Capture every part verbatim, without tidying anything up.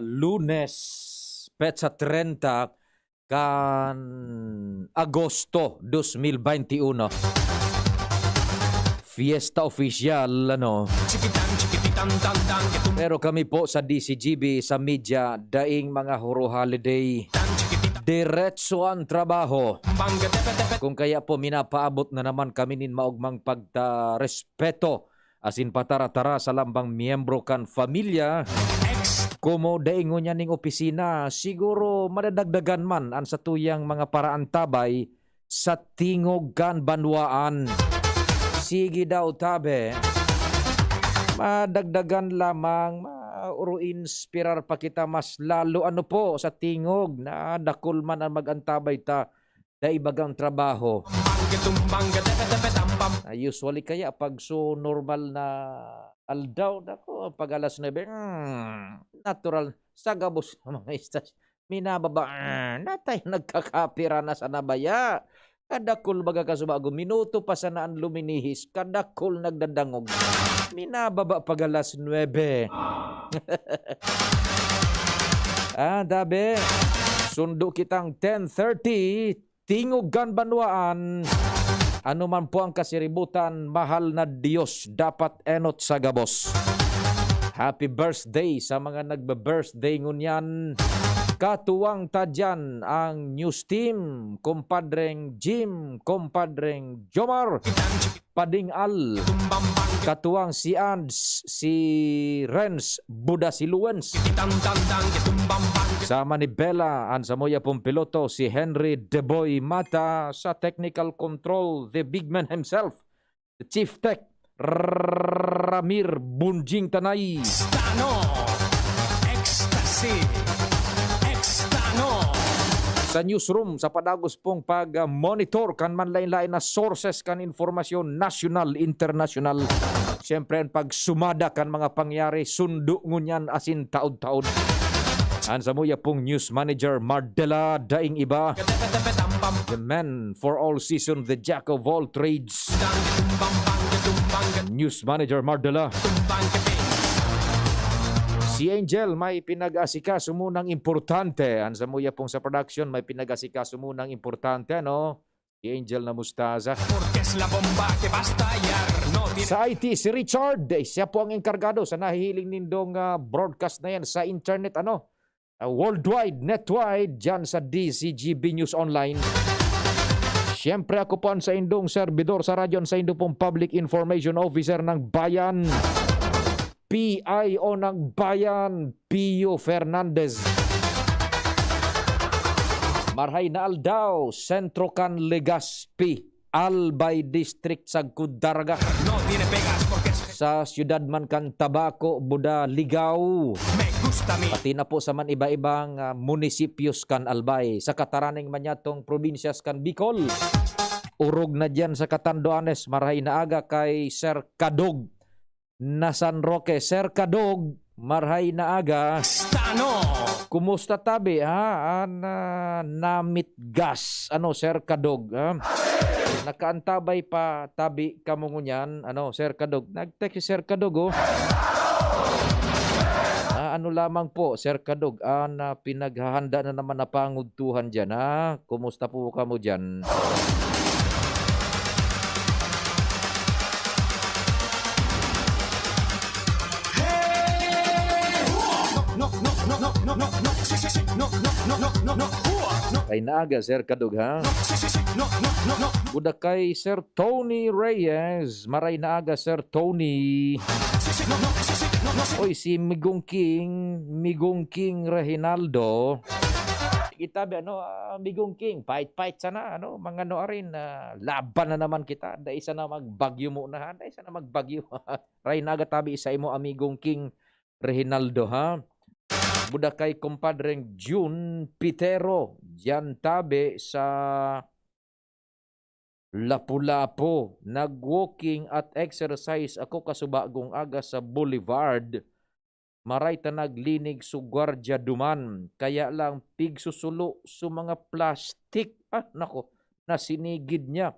Lunes, petsa trenta kan Agosto dos mil veintiuno. Fiesta oficial, ano? Pero kami po sa D C G B, sa media, daing mga huro holiday. Diretso ang trabaho. Kung kaya po, minapaabot na naman kami nin maogmang pagtarespeto asin patara-tara sa lambang miyembro kan pamilya. Komo dai ngunyan ning opisina, siguro madadagdagan man an satuyang mga paraantabay sa tingog kan banwaan. Sige daw, tabi. Madagdagan lamang, ma-, oro inspirar pa kita mas lalo. Ano po, sa tingog na dakul man ang mag-antabay ta, dai bagang trabaho. Na usually kaya pag so normal na aldaw, nako, pag alas nuebe, hmm, natural, sa gabos ng mga istasyon, minababa, ah, natay nagkakapira na sa nabaya. Kadakul baga kasubago, minuto pa sana ang luminihis, kadakul nagdadangog. Minababa pag alas nuebe. Ah, dabe, sundo kitang ten thirty, Tingog kan banwaan. Ano man po ang kasiributan, mahal na Diyos, dapat enot sa gabos. Happy birthday sa mga nagbe-birthday ngunyan. Katuwang ta dyan ang news team, kumpadreng Jim, kumpadreng Jomar, Pading Al, katuwang si Ands, si Renz, Buda si Luwens. Sama ni Bella, an samuya pong piloto, si Henry Deboy Mata, sa technical control, the big man himself, the chief tech, Ramir Bunjing Tanay. Stano! Ecstasy! Extano! Sa newsroom, sa padagos pong pag-monitor kan manlain-lain na sources kan informasyon, nasyonal, internasyonal. Siyempre, ang pagsumada kan mga pangyayari, sundo ngunyan asin taod-taod. An samuya pong news manager, Mardela, daing iba. The man for all season, the jack of all trades. News manager, Mardela. Si Angel, may pinag-asikaso munang importante. An samuya pong sa production, may pinag-asikaso munang importante, ano? Si Angel na Mustaza. Porque es la bomba que va a estallar. No tiene Sa I T, si Richard, eh, siya po ang enkargado sa nahihiling nindong, ah, broadcast na yan sa internet, ano? Ah, worldwide, netwide, dyan sa D C G B News Online. Siyempre, ako po ang saindong servidor sa radyo, ang saindo pong Public Information Officer ng Bayan. P I O ng Bayan, Pio Fernandez. Marhay na aldaw, sentro kan Legazpi, Albay District, sagkod Daraga. No tiene pegas porque es Sa siyudad man kan Tabaco, Buda, Ligao. Me gusta mi. Pati na po sa man iba-ibang, ah, munisipyos kan Albay. Sa kataraning manyatong probinsyas kan Bicol. Orog na diyan sa Catanduanes, marhay na aga kay Sir Kadog na San Roque. Sir Kadog, marhay na aga. Stano! Kumusta tabi, ha? An, ah, namit gas. Ano, Sir Kadog, ha? Nakaantabay pa tabi kamo ngunyan. Ano, Sir Kadog? Nag-text si Sir Kadog, oh. Ah, ano lamang po, Sir Kadog, an, ah, pinaghahanda na naman na pangudtuhan diyan, ha? Kumusta po kamo diyan? Ay naaga, Sir Kadog, ha? Buda kay Sir Tony Reyes. Maray naaga, Sir Tony. Oy, si Migong King, Migong King Reginaldo. Itabi, ano, ah, Migong King, pait-pait sana, ano, mga ano arin, ah, laban na naman kita. Dai sana magbagyo muna, ha? Dai sana magbagyo. Ray nagatabi sa imo, amigong King Reginaldo, ha? Buda kay kumpadreng June Pitero, diyan tabi sa Lapu-Lapu. Nag-walking at exercise ako kasubagong aga sa Boulevard. Maray ta naglinig su gwardiya duman, kaya lang pigsusulo su mga plastik. Ah, nako, nasinigid niya.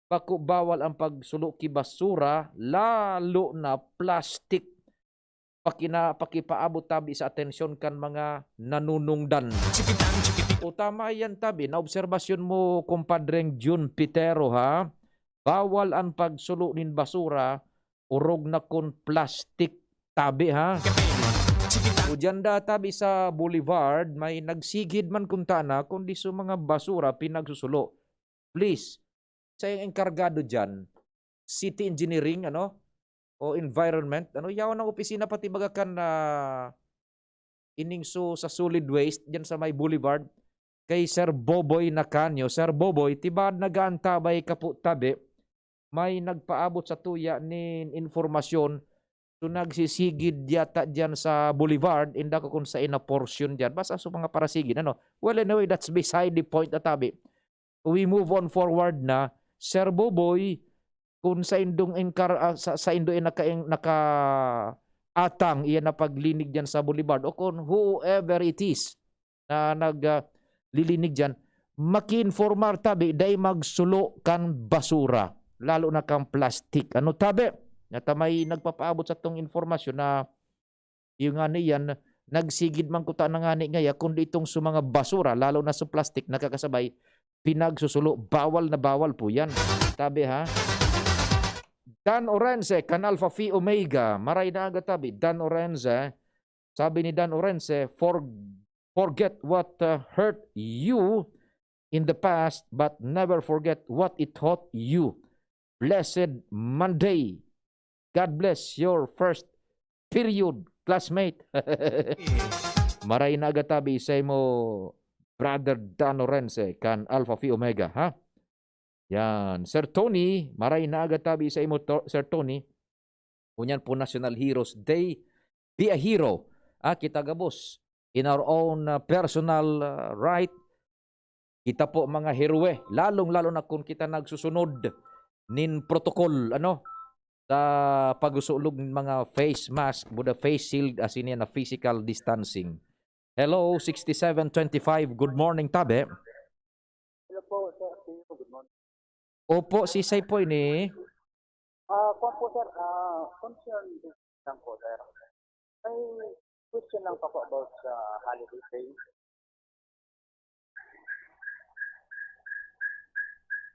Bako bawal ang pagsulo ki basura, lalo na plastik. pakina-, pakipaabot tabi sa atensyon kan mga nanunungdan. O tama yan tabi, naobserbasyon mo, kumpadreng Jun Pitero, ha? Bawal an pagsulo nin basura, orog na kun plastik tabi, ha? O diyan da tabi sa Boulevard, may nagsigid man kun tana, kundi sa mga basura pinagsusulo. Please, sa enkargado diyan, city engineering, ano, o environment, ano, yaon ang opisina pati baga kan, ah, ining so sa solid waste diyan sa may Boulevard kay Sir Boboy Nacanio. Sir Boboy, tibaad nagaantabay ka po tabi, may nagpaabot sa tuya nin informasyon, so nagsisigid yata diyan sa Boulevard, inda ko kung sa ina portion diyan. Basta sa mga parasigid, ano. Well, anyway, that's beside the point, atabi. We move on forward na. Sir Boboy, kung sa indong inkar-, ah, sa, sa indo ay naka-, nakaatang iyan na paglinig diyan sa Boulevard, o kung whoever it is na nag, ah, lilinig diyan, makiinformar tabi, dai magsulo kan basura, lalo na kan plastik. Ano tabi? Nata may nagpapaabot sa tong informasyon na yung ngani yan, nagsigid man kuta na ngani ngaya, kundi itong sa mga basura, lalo na sa plastik, nakakasabay, pinagsusulo. Bawal na bawal po yan. Tabi, ha? Dan Orense, kan Alpha Phi Omega, maray na aga tabi. Dan Orense, sabi ni Dan Orense, "For-, forget what, uh, hurt you in the past, but never forget what it taught you. Blessed Monday. God bless your first period, classmate." Maray na aga tabi sa imo, Brother Dan Orense, kan Alpha Phi Omega, ha? Yan. Sir Tony, maray na aga tabi sa imo, To-, Sir Tony. Ngunyan po, National Heroes Day. Be a hero. Ah, kita gabos. In our own, ah, personal, ah, right, kita po mga heroe. Lalong-lalo na kung kita nagsusunod nin protocol, ano, sa pag-usulog nin mga face mask, buda face shield, asin yan na physical distancing. Hello, sixty-seven twenty-five. Good morning, tabi. Hello po, sir. Good morning. Opo, sisay po ini? Ah, kwan po, sir. Ah, concern lang po, sir. May question lang po ako about sa holiday pay.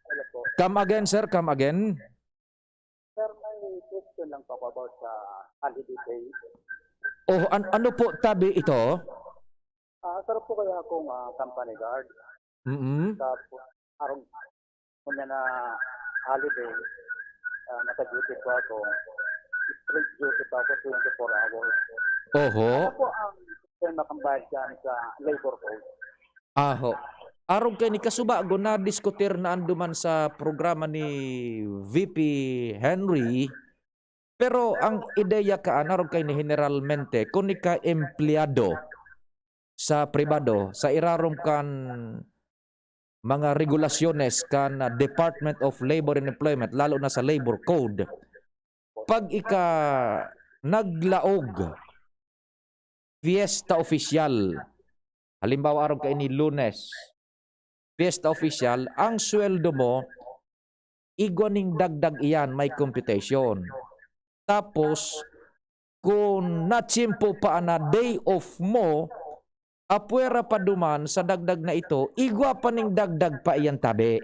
Hello po. Come again, sir. Come again. Sir, may question lang po ako about sa holiday pay. Oh, an-, ano po tabi ito? Ah, sir po kaya akong, ah, company guard. Mm-mm. Tapos, arong, kunya na holiday, ah, naka-duty po ako. Straight duty pa ako, twenty-four hours. Oho. Ano po ang sistema pambayad dyan sa labor code? Aho. Arog kay ni kasubago, nadiskutir na anduman sa programa ni V P Henry, pero ang ideya kaan, arog kay ni, generalmente, kun ika empleyado sa pribado, sa irarom kan mga regulasyones kan, ah, Department of Labor and Employment, lalo na sa Labor Code, pag ika naglaog, fiesta opisyal, halimbawa, arog kaini Lunes, fiesta opisyal, ang sweldo mo, igwa ning dagdag iyan, may computation. Tapos, kun natsimpo pa na day off mo, apwera pa duman sa dagdag na ito, igwa pa ning dagdag pa iyan tabi.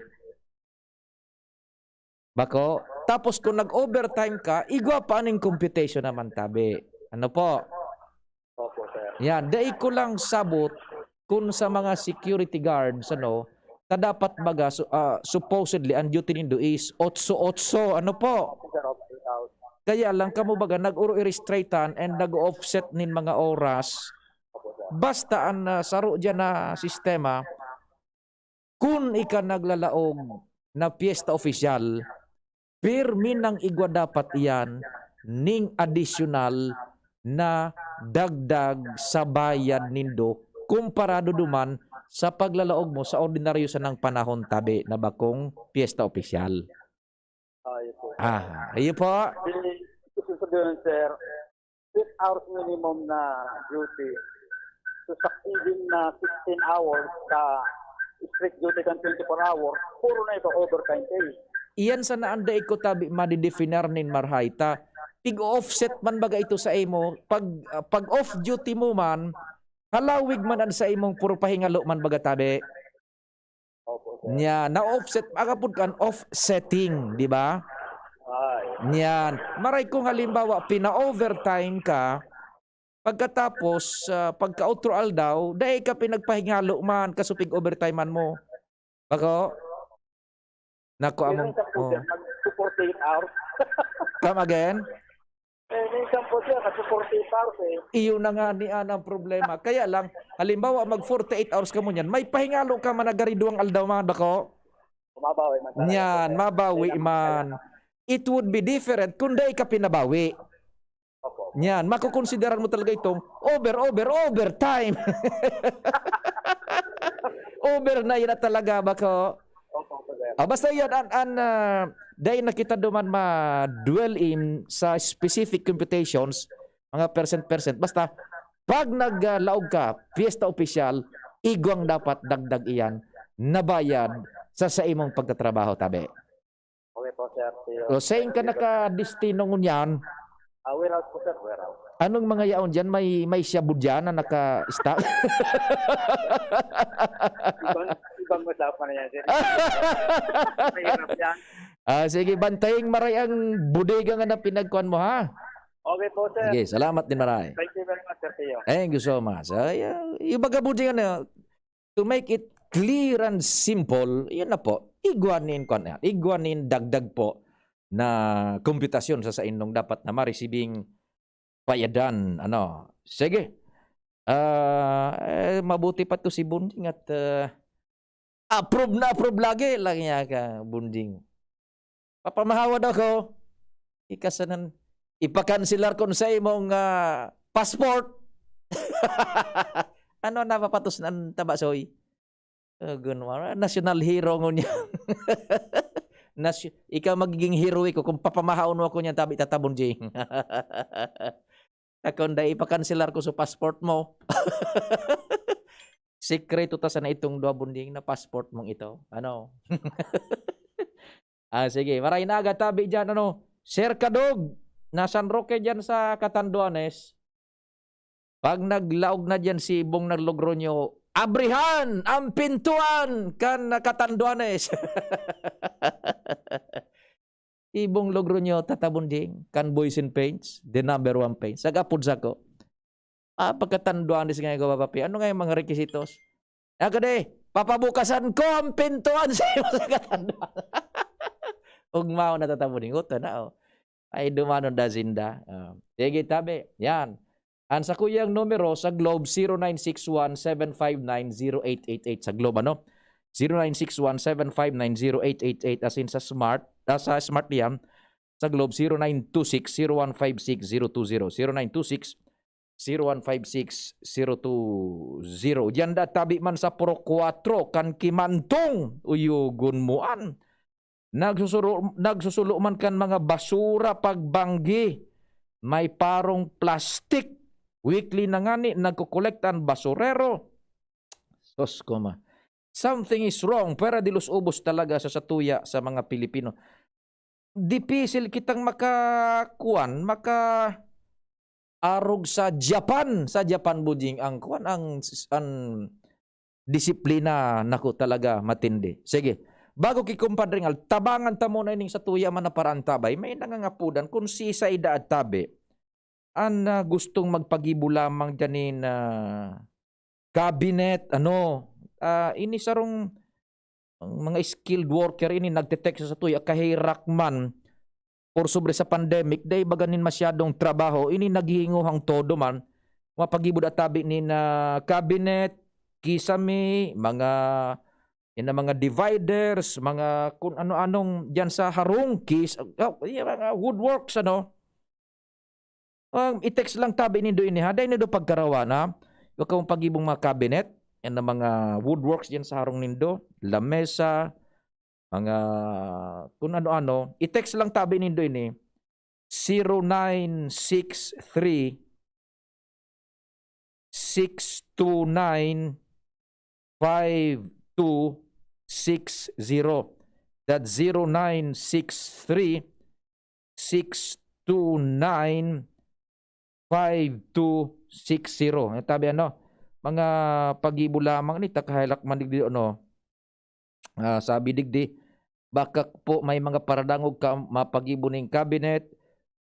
Bako? Tapos kun nag-overtime ka, igwa pa aning computation naman tabi. Ano po? Opo, sir. Yan, dai ko lang sabot kun sa mga security guards, ano, ta dapat baga, su-, ah, supposedly, ang duty nindo is otso otso, ano po? Opo, sir. Opo, sir. Kaya lang kamo baga, nag-uro-restraitan and nag-offset nin mga oras. Opo, sir. Basta ang, ah, saro diyan na sistema, kun ika naglalaog na piyesta opisyal, pirmi nang igwa dapat iyan ning adisyonal na dagdag sa bayad nindo, komparado duman sa paglalaog mo sa ordinaryo sanang panahon tabi na bakong piyesta opisyal. Ah, iyo po. Ah, iyo po. Di, gusto sabihin, sir, eight hours minimum na duty. So, sa given na sixteen hours sa strict duty kan twenty-four hours, puro na ito overtime pay. Iyan sana ang dai ko tabi madidefinar nin marhay ta. pig-offset man baga ito sa imo, pag, ah, pag off duty mo man, halawig man an sa imong puro pahingalo man baga, tabi. Opo, sir. Nya, na-offset, agapod kan offsetting, di ba? Ay. Niyan. Maray kung halimbawa, pina-overtime ka, pagkatapos, ah, pagkaotro aldaw, dai ka pinagpahingalo man, kasupig overtime man mo. Bako? Nako, among, Minsan po, oh. sir, nag-forty-eight hours. Come again? Eh, minsan po, sir, nag-forty-eight hours eh. Iyo na nga ni ang problema. Kaya lang, halimbawa, mag forty-eight hours ka mo niyan, may pahingalo ka man na gari duwang aldaw man, bako? Mabawi man talaga. Niyan, sir. mabawi Kaya- man. It would be different kung dai ka pinabawi. Opo. Niyan, makukonsideran mo talaga itong over, over, overtime. Over na yun na talaga, bako? Opo, opo, sir. Ah, basta yan, an, an, ah, dahil na kita duman ma-dwell in sa specific computations, mga percent-percent, basta pag naglaog ka, piyesta opisyal, igwang dapat dagdag iyan, nabayad sa sa imong pagtatrabaho, tabi. Okay po, sir. See you. So, saan ka nakadestino ngunyan? Ah, warehouse po, sir. Warehouse. Anong mga yaon dyan? May, may shabu dyan na naka-stock? Ibang, ibang usapan na yan, sir. Mahirap yan. Ah, sige, bantaying maray ang bodega nga na pinagkuhan mo, ha? Okay po, sir. Sige, salamat din maray. Thank you very much, sir. See you. Thank you so much. Ay, ah, yung baga bodega na, to make it clear and simple, yun na po. Igwa nin, kwan, igwa nin dagdag po na komputasyon sa saindong dapat na marisibing payadan. Ano? Sige. Ah, eh, mabuti pa to si Bunding at, ah, approve na approve lagi lang niya ka, Bunding. Papamahawad ako. Ikasanan, ipakanselar kon sa imong, ah, passport. Ano na papatos ng tabasoy? Uh, gunwa, national hero ngunyan. Nasy- ikaw magiging heroe ko kung papamahaon mo ako niyan, tabi tatabon, Jing. Takon dai ipakanselar ko sa passport mo. Sikreto ta sana itong dua, Bunding, na passport mong ito. Ano? Ah, sige. Maray na aga tabi dyan, ano? Sir Kadog, na San Roque dyan sa Catanduanes. Pag naglaog na dyan si Bong ng Logroño, abrihan ang pintuan kan Catanduanes. Si Bong Logroño, tatabon ding, kan Boys and Paints, the number one paints. Sagapod sako. Ah, pagkatanduan di sa ngayon ko, Papa P, ano nga yung mga requisitos? Ako di, papabukasan ko ang pintuan sa iyo sa katanduan. Ugmaw na tatabon ding, uto na, oh. Ay, dumanon da sinda. Ah, sige, tabi. Yan. Ang sakuyang numero sa Globe, zero nine six one, seven five nine, zero eight eight eight sa Globe, ano? Zero nine six one, seven five nine, zero eight eight eight, as in sa Smart, ah, sa Smart diyan, sa Globe, zero nine two six, zero one five six, zero two zero, zero nine two six, zero one five six, zero two zero. Diyan da tabi man sa Pro Cuatro, kan Kimantong, uyugon mo an. Nagsusuro-, nagsusulo man kan mga basura pagbanggi. May parong plastic. Weekly na ngani, nagkokolekta an basurero. Sus ko ma. Something is wrong. Pwera de los ubos talaga sa satuya sa mga Pilipino. Dipisil kitang makakuan, maka-, arog sa Japan. Sa Japan, Bujing, ang kuan, ang, ang disiplina, naku, talaga matindi. Sige. Bago ki Compadre Ngal, tabangan ta muna ining satuya man na paraantabay. May nangangapodan kung sisay da at tabi an, ah, gustong magpagibo lamang diyan nin, ah, cabinet, ano, ah, ini sarong ang mga skilled worker ini nagte-text sa satuya, kahirak man, or sobre sa pandemic, dai baga nin masyadong trabaho, ini naghihinguhang todo man, mapagibo da tabi nin, ah, cabinet, kisame, mga, yan ang mga dividers, mga kun ano-anong diyan sa harong, kis-, oh, yung mga woodworks, ano. Um, i-text lang tabi nindo ini, ha? Dai nindo pagkarawa na. Yung kang pagibong mga cabinet, yan ang mga woodworks diyan sa harong nindo, lamesa, mga kun ano-ano. I-text lang tabi nindo ini, zero nine six three, six two nine, five two six zero. That's zero nine six three, six two nine five two six zero. Ang tabi, ano, mga pagibo lamang ni, ta kahalak man digdi, ano, ah, sabi digdi, "Baka po may mga paradangog ka mapagibo ning cabinet,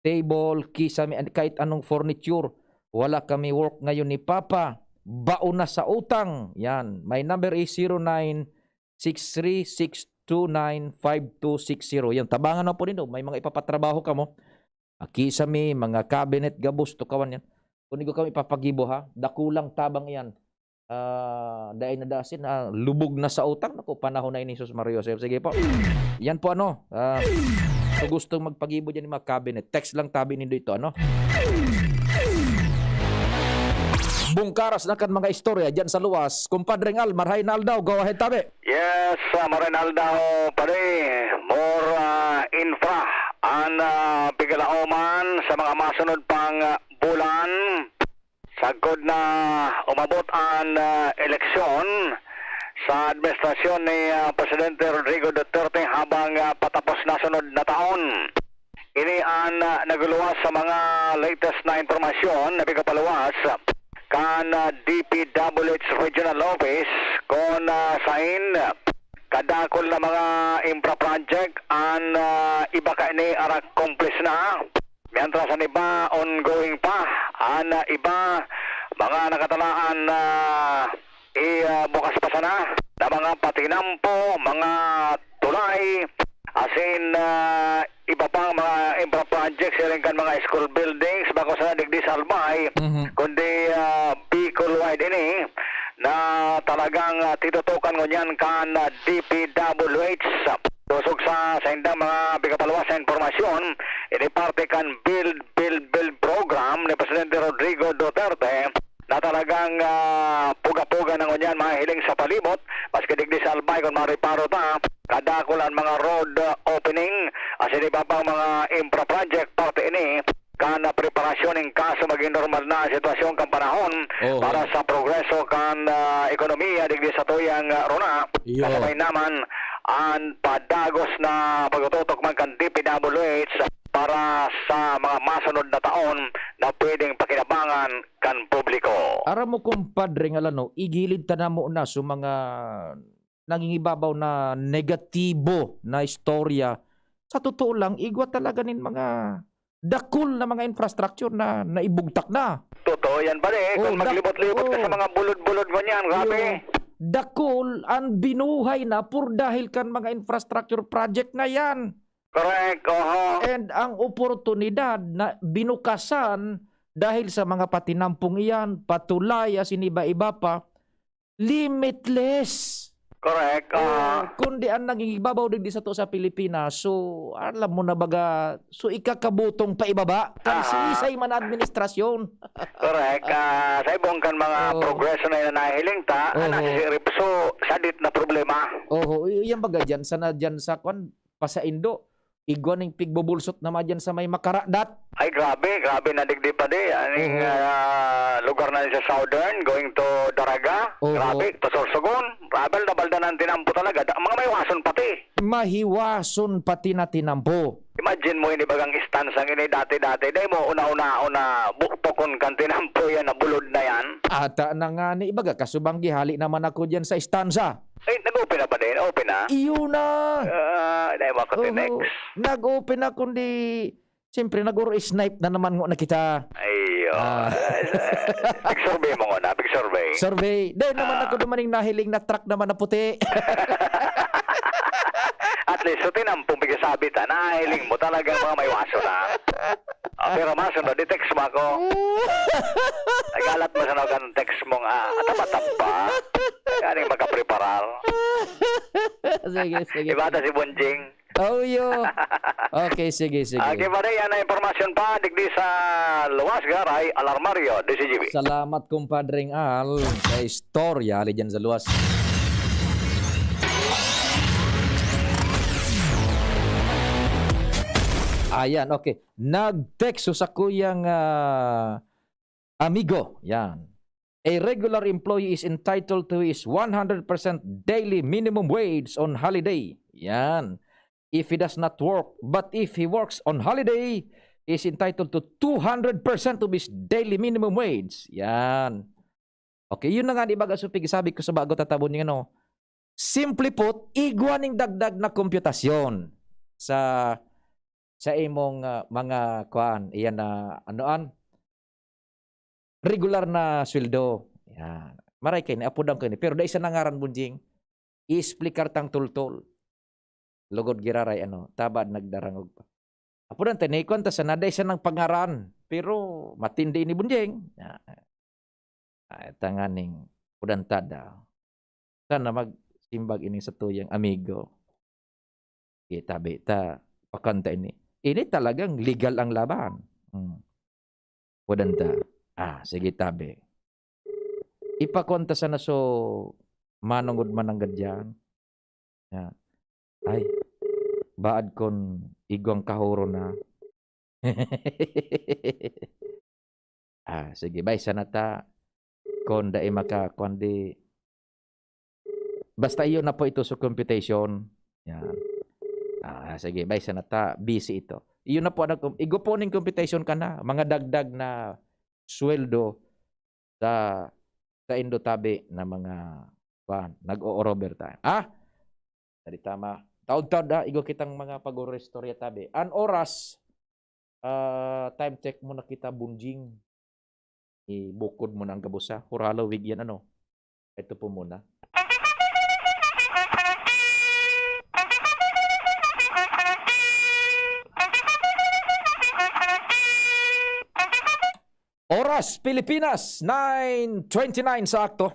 table, kisame, an-, kahit anong furniture. Wala kami work ngayon ni Papa. Bao na sa utang." Yan. My number is zero nine six three six two nine five two six zero. Yan. Tabangan na po nindo. May mga ipapatrabaho kamo. Aki sa mi, mga cabinet, gabos, tukawan yan. Kung di ko kami papagibo, ha, dakulang tabang iyan. Ah, dai na dasin, ah, lubog na sa utang. Naku, panahon na ini, sus Mario Joseph. Sige po. Yan po, ano, ah, kung gustong magpagibo dyan yung mga cabinet, text lang tabi nindo ito, ano? Bungkaras na kan mga istorya dyan sa luwas. Kumpadreng Al, marhay na aldaw. Go ahead, tabi. Yes, ah, Marinaldo, pare, more, ah, infra an, ah, pigalaoman sa mga masunod pang, ah, bulan. Sagkod na umabot an, ah, eleksyon sa administrasyon ni, ah, Presidente Rodrigo Duterte habang, ah, patapos na sunod na taon. Ini an, ah, nagluwas sa mga latest na impormasyon na pigpapaluwas kan, ah, D P W H Regional Office kun, ah, sain kadakul na mga infra project an, ah, iba kaini accomplish na, mientras an iba ongoing pa, an, ah, iba mga nakatalaan na i, ah, bukas pa sana na mga patinampo, mga tulay, asin, ah, iba pang mga infra projects, siring kan mga school buildings, bako sana digdi sa Albay, Mhm. kundi, ah, Bicol wide ini na talagang, ah, titutukan ngunyan kan, ah, D P W H. Sosog sa saindang mga pigpapaluwas na impormasyon, ini parte kan Build, Build, Build program ni Presidente Rodrigo Duterte, na talagang, ah, puga-puga na ngunyan mahihiling sa palibot, maski digdi sa Albay, kun mareparo ta, kadakul an mga road, ah, opening, asin iba pang mga infra project, parte ini kan, ah, preparasyon in kaso magin normal na an sitwasyon kan panahon Oo. para sa progreso kan, ah, ekonomiya digdi sa tuyang, ah, rona. Iyo. Kasabay naman an padagos na pagtututok man kan D P W H para sa mga masunod na taon na pwedeng pakinabangan kan publiko. Aram mo, kumpadre, nga lano, igilid ta na muna sa mga nangingibabaw na negatibo na istorya. Sa totoo lang, igwa talaga nin mga dakul na mga infrastructure na naibugtak na. Totoo yan, pare. Oh, Kung dak-, maglibot-libot ka sa oh. mga bulod-bulod ngunyan, grabe. Yung dakul an binuhay na pur dahil kan mga infrastructure project na yan. Correct, oho. And ang oportunidad na binukasan dahil sa mga patinampong iyan, patulay, asin iba-iba pa, limitless. Correct, Oh, aha. Kundi ang nangingibabaw digdi sato sa Pilipinas, so, alam mo na baga, so, ikakabutong paibaba, kan Aha. siisay man na administrasyon. Correct. Ah, sa ibong kan mga Oo. progreso na nahiling ta, ang Oo. nasisirip, so, sadit na problema. Oho, i-, yan baga dyan, sana dyan sa, kwan, pasaindo. Igwa ning pigbubulsot naman dyan sa may Makaradat. Ay, grabe, grabe na digdi pa di. Aning, Oho. ah, lugar na sa Southern, going to Daraga. Oho. Grabe, to Sorsogon. Balda-balda na an tinampo talaga. Da-, mga mahiwason pati. Mahiwason pati na tinampo. Imagine mo, ini bagang istansang ini dati-dati. Dai mo una-una na bukbukon kan tinampo yan, na bulod na yan. Ata na nga ni, ibaga, kasubang gihali naman ako dyan sa istansa. Ay, nag-open na ba din? Open na? Iyo na. Ah, dai mo ako Oho. tinext. Nag-open na, kundi, siyempre, nag-uro-snipe na naman ngo na kita. Ayo. Ah. Pig-survey mo nga na, pig-survey. Survey. Dahil naman Ah. ako dumaning nahiling na truck naman na puti. At least, so tinampong pigsasabi ta, nahiling mo talaga mga may waso na. Ah, pero masunod, i-text mo ako. Nagalat mo sa nagan text mong, ah, tapa-tapa. Galing makapreparar. Sige, sige, Iba sige. ta si Bonjing. Oh, yo. Okay, sige, sige. Okay, pare, yan ang impormasyon pa. Digdi sa Luwas, Garay, Alarmario, D C G B. Salamat, kumpadreng Al, sa istorya, ali dyan sa luwas. Ayan, okay. Nag-text sa kuyang, ah, amigo, yan. A regular employee is entitled to his one hundred percent daily minimum wage on holiday. Yan. If he does not work, but if he works on holiday, is entitled to two hundred percent of his daily minimum wage. Yan. Okay, yun na nga, di ba, Gasupig, sabi ko sa bago tatabon yung ano, simply put, igwa ning dagdag na komputasyon sa sa imong, ah, mga kuan, iyan na, ano an, regular na sweldo. Yan. Maray kaini, apodan ko ini. Pero dai sa nangaran, Bunjing, i-explicar tang tultol. Lugod giraray, ano, tabad nagdarangog pa. Apodan ta, naikwan ta sana, dai sa nang pangaran. Pero matindi ni Bunjing. Yan. Ay, tanganing udantada. Sana magsimbag ini sa tuyang amigo. Sige, tabi ta, pakanta ini. Ini talagang legal ang laban. Hmm. Udanta. Ah, sige, tabi. Ipakanta sana so manongod mananggad diyan. Ya. Ay, baad kon igwang kahuro na. Ah, sige, bay, sana ta, kon dai maka, kundi, basta iyo na po ito sa computation. Yan. Ah, sige, bay, sana ta, busy ito. Iyo na po, nag-, igo po ning computation ka na, mga dagdag na sweldo sa, sa indo tabi na mga, kuwan, nag-o-overtime. Ah, Dali tama. Taod-taod, ah, igo kitang mga pag-oristorya tabi. An oras, ah, time check mo na kita, Bunjing. Ibukod mo na ang gabos, ha? Huralo, wig yan, ano? Ito po muna. Oras, Pilipinas, nine twenty-nine sa akto.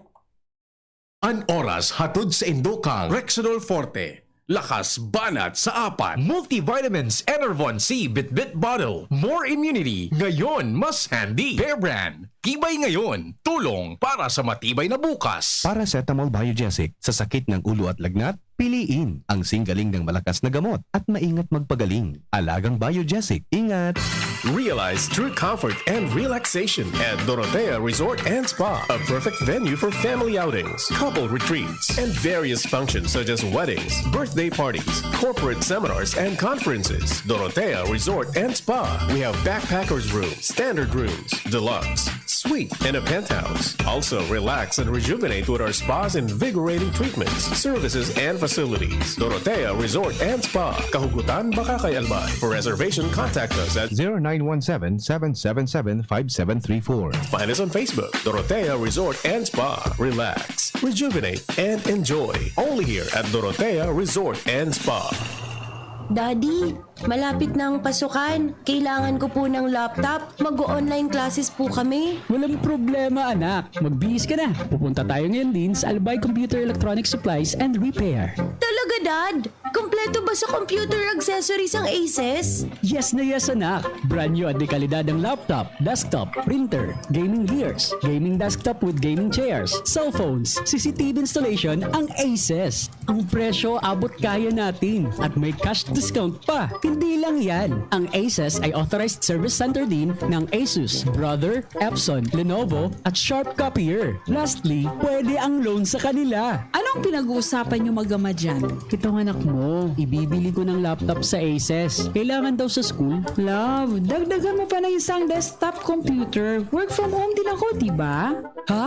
An oras hatod sa indo kan Rexidol Forte. Lakas banat sa apat. Multivitamins Enervon C Bitbit Bottle. More immunity. Ngayon, mas handy. Bear Brand. Tibay ngayon. Tulong para sa matibay na bukas. Paracetamol Biogesic. Sa sakit ng ulo at lagnat, piliin ang singgaling ng malakas na gamot at maingat magpagaling. Alagang Biogesic. Ingat! Realize true comfort and relaxation at Dorotea Resort and Spa, a perfect venue for family outings, couple retreats, and various functions such as weddings, birthday parties, corporate seminars, and conferences. Dorotea Resort and Spa. We have backpackers room, standard rooms, deluxe, suite, and a penthouse. Also, relax and rejuvenate with our spa's invigorating treatments, services, and facilities. Dorotea Resort and Spa, Kahugutan, Bacacay, Albay. For reservation, contact us at zero nine one seven, seven seven seven, five seven three four. Find us on Facebook, Dorotea Resort and Spa. Relax, rejuvenate, and enjoy. Only here at Dorotea Resort and Spa. Daddy, malapit na ang pasukan. Kailangan ko po ng laptop. Mag-o-online classes po kami. Walang problema, anak. Magbihis ka na. Pupunta tayo ngayon din sa Albay Computer Electronic Supplies and Repair. Talaga, Dad? Kompleto ba sa computer accessories ang Aces? Yes na yes, anak. Brand new at de kalidad ang laptop, desktop, printer, gaming gears, gaming desktop with gaming chairs, cellphones, C C T V installation ang Aces. Ang presyo abot kaya natin at may cash discount pa. Hindi lang yan. Ang Aces ay authorized service center din ng Asus, Brother, Epson, Lenovo, at Sharp Copier. Lastly, pwede ang loan sa kanila. Anong pinag-uusapan niyo mag-ama dyan? Itong anak mo, ibibili ko ng laptop sa Aces. Kailangan daw sa school. Love, dagdagan mo pa ng isang desktop computer. Work from home din ako, di ba? Ha?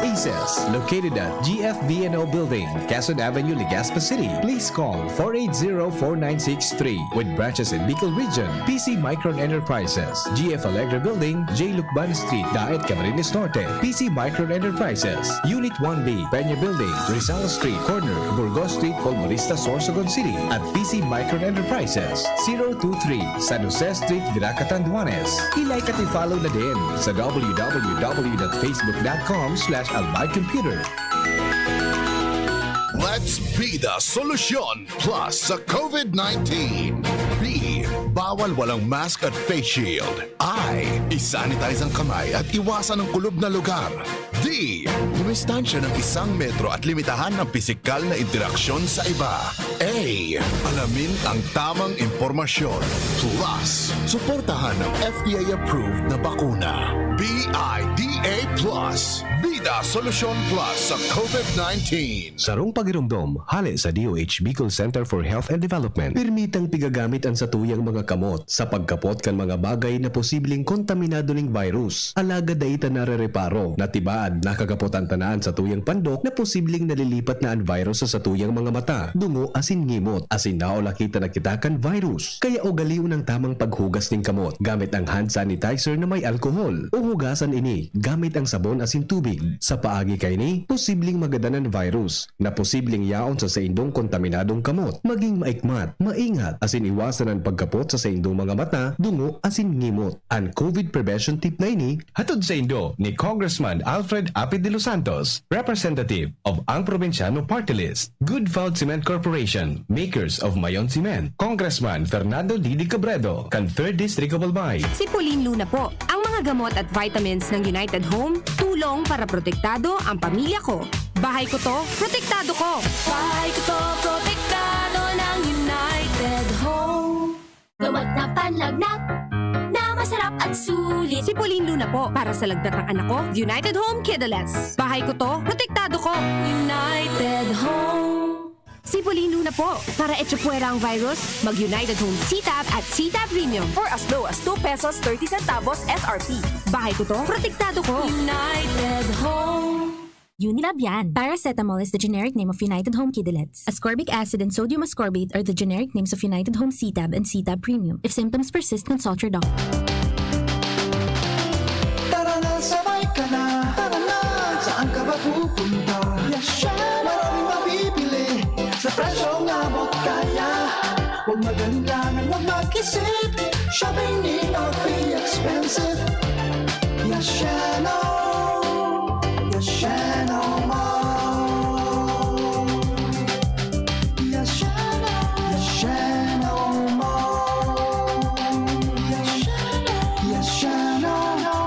Aces, located at G F V N O Building, Quezon Avenue, Legazpi City. Please call four eight zero, four nine six three. With branches in Bicol Region, P C Micron Enterprises, G F Alegre Building, J Lucban Street, Daet, Camarines Norte. P C Micron Enterprises, Unit one B, Peña Building, Rizal Street, corner, Burgos Street, Colmonista, Sorsogon City, at P C Micron Enterprises, zero two three, San Jose Street, Virac, Catanduanes. I-like at i-follow na din sa W W W dot facebook dot com slash albay computer. Let's be the solution plus sa COVID nineteen. B, bawal walang mask at face shield. I, isanitize ang kamay at iwasan ang kulob na lugar. D. Dumistansya ng isang metro at limitahan ang pisikal na interaksyon sa iba. A. Alamin ang tamang impormasyon. Plus, suportahan ang F D A-approved na bakuna. B I D A plus. Bida Solusyon Plus sa COVID nineteen. Sarong pagiromdom, hale sa D O H Bicol Center for Health and Development. Pirmitang pigagamit an satuyang mga kamot sa pagkapot kan mga bagay na posibleng kontaminado ning virus. Alagad dai ta narereparo na tibaad nakakapot an tanan satuyang pandok na posibleng nalilipat na an virus sa satuyang mga mata, dungo asin ngimot, asin naulakitan na kita kan virus. Kaya ugalion ang tamang paghugas nin kamot gamit ang hand sanitizer na may alkohol, o hugasan ini gamit ang sabon asin tubig. Sa paagi kaini, posibleng magadan an virus na posibleng yaon sa saindong kontaminadong kamot. Maging maikmat, maingat, asin iwasan an pagkapot sa saindong mga mata, dungo, asin ngimot. An COVID prevention tip na ini, hatod saindo ni Congressman Alfred Apid de los Santos, representative of Ang Probinsyano Party List, Good Food Cement Corporation, makers of Mayon Cement, Congressman Fernando Didi Cabredo, kan Third District of Albay. Si Pauline Luna po. Ang mga gamot at vitamins ng United Home, tulong para protektado ang pamilya ko. Bahay ko to, protektado ko. Bahay ko to, protektado ng United Home. Gamot na panlagnat, na masarap at sulit. Si Pauline Luna po, para sa lagnat ng anak ko, United Home Kidalets. Bahay ko to, protektado ko. United Home. Si Pauline Luna po, para echapuwera ang virus, mag United Home C-Tab at C-Tab Premium. For as low as two pesos thirty centavos S R P. Bahay ko to, protektado ko. United Home. Unilab yan. Paracetamol is the generic name of United Home Kidilets. Ascorbic acid and sodium ascorbate are the generic names of United Home C-Tab and C-Tab Premium. If symptoms persist, consult your doctor. Tara na, sabay ka na. Tara na, saan ka ba pupunta? Yasha, maraming mabibili sa presyong abot kaya. Huwag mag-alinlangan, huwag mag-isip. Shopping need not be expensive. Yashano, Yashano Mall. Yashano, Yashano Mall. Yashano, Yashano.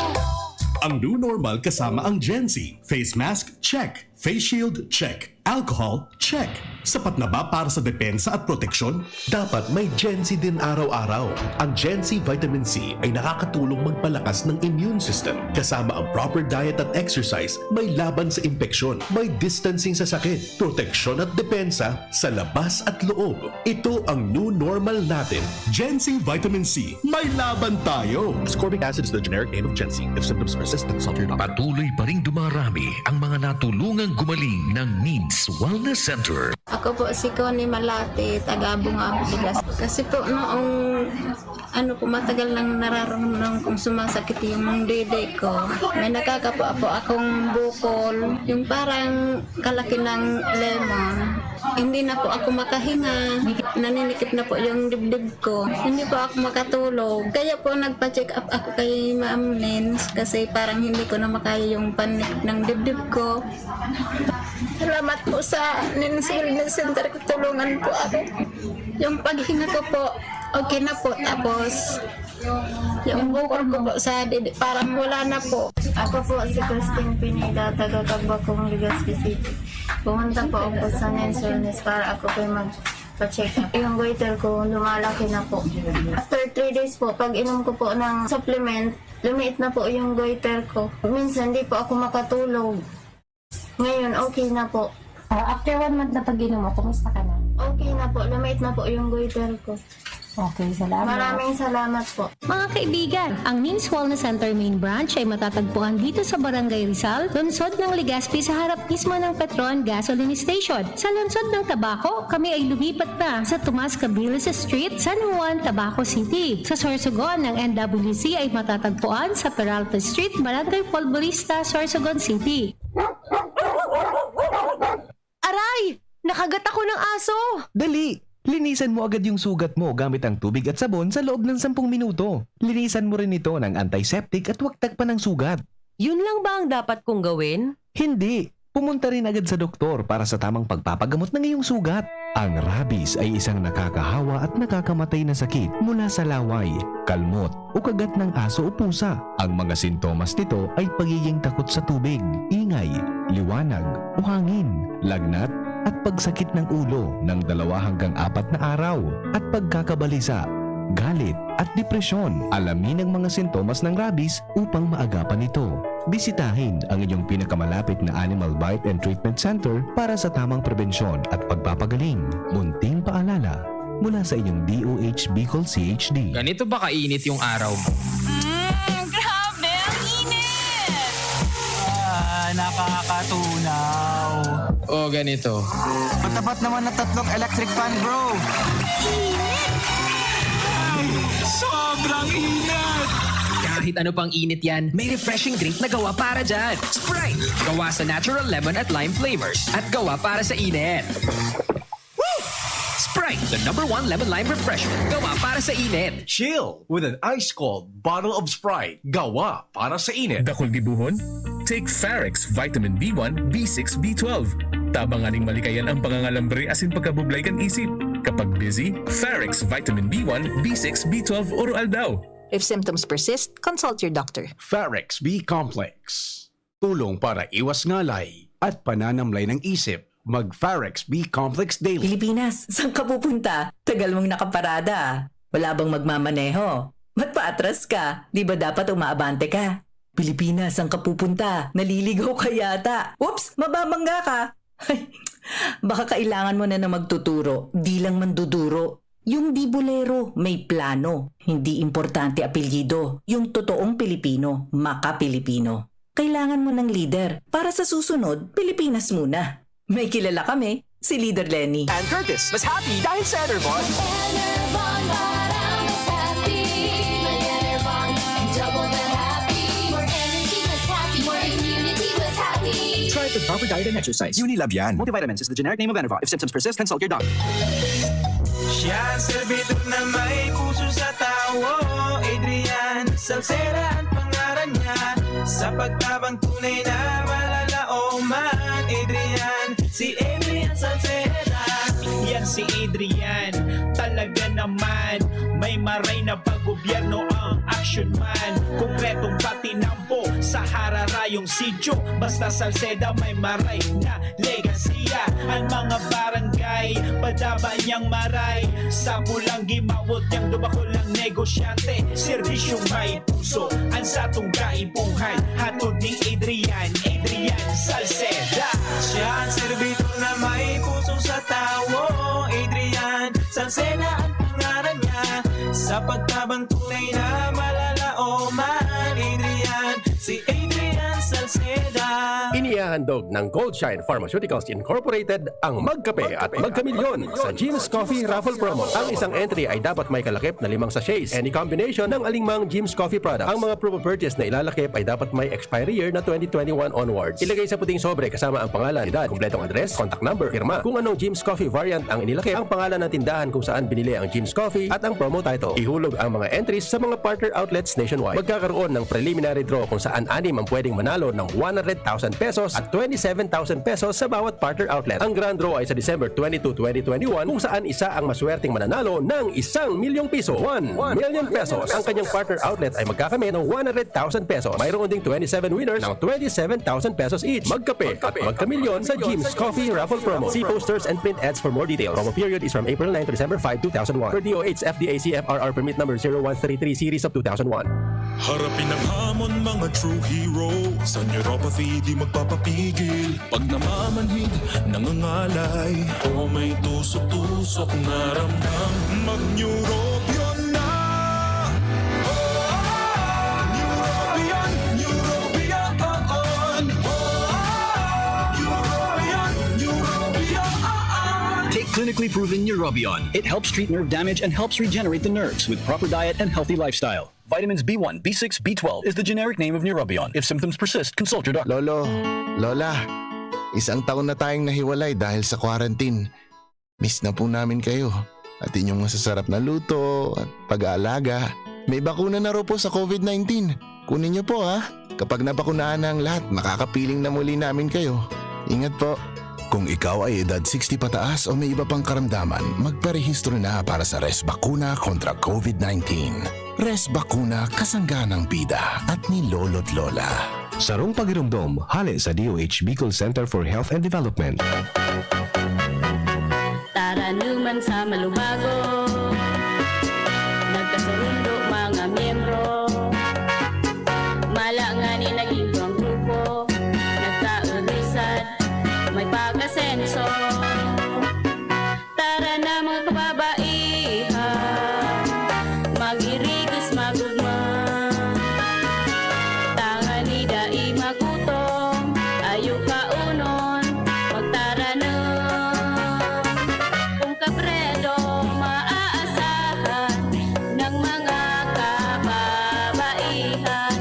Ang new normal kasama ang Gen Z. Face mask, check. Face shield, check. Alcohol, check. Sapat na ba para sa depensa at proteksyon? Dapat may Gen Z din araw-araw. Ang Gen Z Vitamin C ay nakakatulong magpalakas ng immune system. Kasama ang proper diet at exercise, may laban sa impeksyon, may distancing sa sakit, proteksyon at depensa sa labas at loob. Ito ang new normal natin. Gen Z Vitamin C, may laban tayo! Ascorbic acid is the generic name of Gen Z. If symptoms persist, consult your doctor. Patuloy pa ring dumarami ang mga natulungang gumaling ng Needs Wellness Center. Ako po si Connie Malate, taga Bungabong, Legazpi. Kasi po noong ano po, matagal nang nararamdaman kong sumasakit yung dede ko. May nakakapo po akong bukol, yung parang kalaki ng lemon. Hindi na po ako makahinga. Naninikip na po yung dibdib ko. Hindi po ako makatulog. Kaya po nagpa-check up ako kay Ma'am Nins kasi parang hindi ko na makaya yung panik ng dibdib ko. Salamat po sa Nins Wellness Center. Tulungan po ako. Yung paghinga ko po, okay na po. Tapos, yung bukol ko po sa didi, parang wala na po. Ako po si Christine Pineda, taga Cagbacong, Legazpi City. Pumunta po ako sa Nins Wellness para ako po magpa-check up. Yung goiter ko, lumalaki na po. After three days po, pag inom ko po ng supplement, lumiit na po yung goiter ko. Minsan, di po ako makatulog. Ngayon, okay na po. Ah, after one month na pag-inom mo, kumusta ka na? Okay na po. Lumiit na po yung goiter ko. Okay, salamat. Maraming salamat po. Mga kaibigan, ang Nins Wellness Center Main Branch ay matatagpuan dito sa Barangay Rizal, lungsod ng Legazpi, sa harap mismo ng Petron Gasoline Station. Sa lungsod ng Tabaco, kami ay lumipat na sa Tomas Cabilis Street, San Juan, Tabaco City. Sa Sorsogon, ang N W C ay matatagpuan sa Peralta Street, Barangay Folborista, Sorsogon City. Aray! Nakagat ako ng aso! Dali! Linisan mo agad yung sugat mo gamit ang tubig at sabon sa loob ng sampung minuto. Linisan mo rin ito ng antiseptic at huwag tagpan ng sugat. Yun lang ba ang dapat kong gawin? Hindi! Pumunta rin agad sa doktor para sa tamang pagpapagamot ng iyong sugat. Ang rabies ay isang nakakahawa at nakakamatay na sakit mula sa laway, kalmot, o kagat ng aso o pusa. Ang mga sintomas nito ay pagiging takot sa tubig, ingay, liwanag, o hangin, lagnat, at pagsakit ng ulo ng dalawa hanggang apat na araw, at pagkakabalisa, galit, at depresyon. Alamin ang mga sintomas ng rabies upang maagapan ito. Bisitahin ang inyong pinakamalapit na Animal Bite and Treatment Center para sa tamang prebensyon at pagpapagaling. Munting paalala mula sa inyong D O H Bicol C H D. Ganito ba kainit yung araw mo? Mm, grabe! Ang init! Ah, nakakatunaw. O, ganito. Matapat naman na tatlong electric fan, bro. Init! Ay, sobrang init! Kahit ano pang init yan, may refreshing drink na gawa para dyan. Sprite! Gawa sa natural lemon at lime flavors. At gawa para sa init. Sprite, the number one lemon lime refreshment. Gawa para sa init. Chill with an ice cold bottle of Sprite. Gawa para sa init. Dakul gibohon? Take Farex Vitamin B one, B six, B twelve. Tabang nganing malikayan ang pangangalambre asin pagkabublay kan isip. Kapag busy, Farex Vitamin B one, B six, B twelve oro-aldaw. If symptoms persist, consult your doctor. Farex B Complex. Tulong para iwas ngalay at pananamlay ng isip. Mag Farex B Complex Daily. Pilipinas, saan ka pupunta? Tagal mong nakaparada. Wala bang magmamaneho? Ba't paatras ka? Di ba dapat umaabante ka? Pilipinas, saan ka pupunta? Naliligaw ka yata. Oops, mababangga ka. Baka kailangan mo na ng magtuturo, di lang manduduro. Yung di bolero, may plano. Hindi importante apelyido. Yung totoong Pilipino, maka-Pilipino. Kailangan mo ng lider. Para sa susunod, Pilipinas muna. May kilala kami, si Leader Leni. And Curtis, mas happy dahil sa Enervon. Enervon, para mas happy. May Enervon, double the happy. More energy, mas happy. More immunity, mas happy. Try it with proper diet and exercise. Unilabian. Multivitamins is the generic name of Enervon. If symptoms persist, consult your doctor. Siya ang servidor na may puso sa tawo. Adrian Salceda ang pangaran niya. Sa pagtabang tunay na malalaoman. Adrian, si Adrian Salceda. Yan si Adrian, talaga naman. May maray na paggobyerno ang action man. Konkretong patinampo sa hararayong sityo. Basta Salceda may maray na legasiya. Ang mga barangay, padaba niyang maray. Sa pulang gimawot niyang dumakol ang negosyante. Serbisyong may puso, ang satong kaipuhan. Hatod ni Adrian, Adrian Salceda. Siya ang servidor na may puso sa tawo. Adrian Salceda ang pangaran niya. Sa pagtabang tunay na malalaoman. Adrian, si Adrian Salceda. Inihahandog ng Gold Shine Pharmaceuticals Incorporated ang Magkape at Magkamilyon sa Jim's Coffee Raffle Promo. Ang isang entry ay dapat may kalakip na limang sachets. Any combination ng alingmang Jim's Coffee product. Ang mga promo purchase na ilalakip ay dapat may expiry year na twenty twenty-one onwards. Ilagay sa puting sobre kasama ang pangalan, edad, kumpletong address, contact number, pirma. Kung anong Jim's Coffee variant ang inilakip, ang pangalan ng tindahan kung saan binili ang Jim's Coffee at ang promo title. Ihulog ang mga entries sa mga partner outlets nationwide. Magkakaroon ng preliminary draw kung saan anim ang pwedeng manalo ng one hundred thousand pesos at twenty-seven thousand pesos sa bawat partner outlet. Ang grand draw ay sa December twenty-two, twenty twenty-one, kung saan isa ang maswerteng mananalo ng isang milyong piso, one million pesos. Ang kanyang partner outlet ay magkakamit ng one hundred thousand pesos. Mayroon ding twenty-seven winners ng twenty-seven thousand pesos each. Magkape at magkamilyon sa Jim's Coffee Raffle Promo. See posters and print ads for more details. Promo period is from April nine to December five, two thousand one. Per D O H F D A C F R R permit number zero one three three series of two thousand one. Harapin ang hamon, mga true hero. Sa neuropathy, di magpapapigil. Pag namamanhid, nangangalay. O may tusok-tusok na ramdam. Mag-Neurobion na! Neurobion, Neurobion, oo. Neurobion, Neurobion, oo. Take clinically proven Neurobion. It helps treat nerve damage and helps regenerate the nerves with proper diet and healthy lifestyle. Vitamins B one, B six, B twelve is the generic name of Neurobion. If symptoms persist, consult your doctor. Lolo, Lola, isang taon na tayong nahiwalay dahil sa quarantine. Miss na po namin kayo. At inyong masasarap na luto at pag-aalaga. May bakuna na raw po sa COVID nineteen. Kunin niyo po, ha. Kapag nabakunahan na ang lahat, makakapiling na muli namin kayo. Ingat po! Kung ikaw ay edad sixty pataas o may iba pang karamdaman, magparehistro na para sa Res Bakuna kontra COVID nineteen. Res Bakuna, kasangga ng bida at ni lolo't lola. Sarong pagiromdom, hale sa D O H Bicol Center for Health and Development. Taranuman sa malubago, nagkasurundo mga miyembro. Mala ngani naging duwang grupo, nagkaurisan, may pag-asenso. Tara na, mga kababaihan, mag-irigos, magugma. Tangani dai magutom, ayo kaonon, magtaranom. Kung kabredo maaasahan ng mga kababaihan,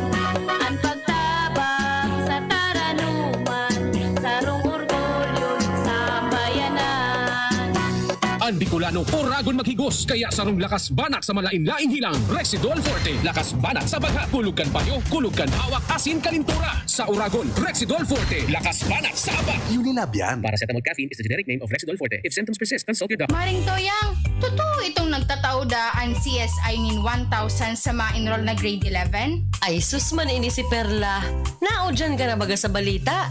an pagtabang sa taranuman, sarong orgulyo nin sambayanan. An Bicolano, oragon maghigos, kaya sarong lakas banat sa malain-laing hilang, Rexidol Forte. Lakas banat sa bagha, kulog kan panyo, kulog kan hawak, asin kalintura. Sa oragon, Rexidol Forte. Lakas banat sa aba. Unilab yan. Paracetamol caffeine is the generic name of Rexidol Forte. If symptoms persist, consult your doctor. Maring Toyang, totoo itong nagtatao daa an C S I nin one thousand sa ma-enroll na grade eleven? Ay, sus man ini si Perla. Naudyan ka na baga sa balita?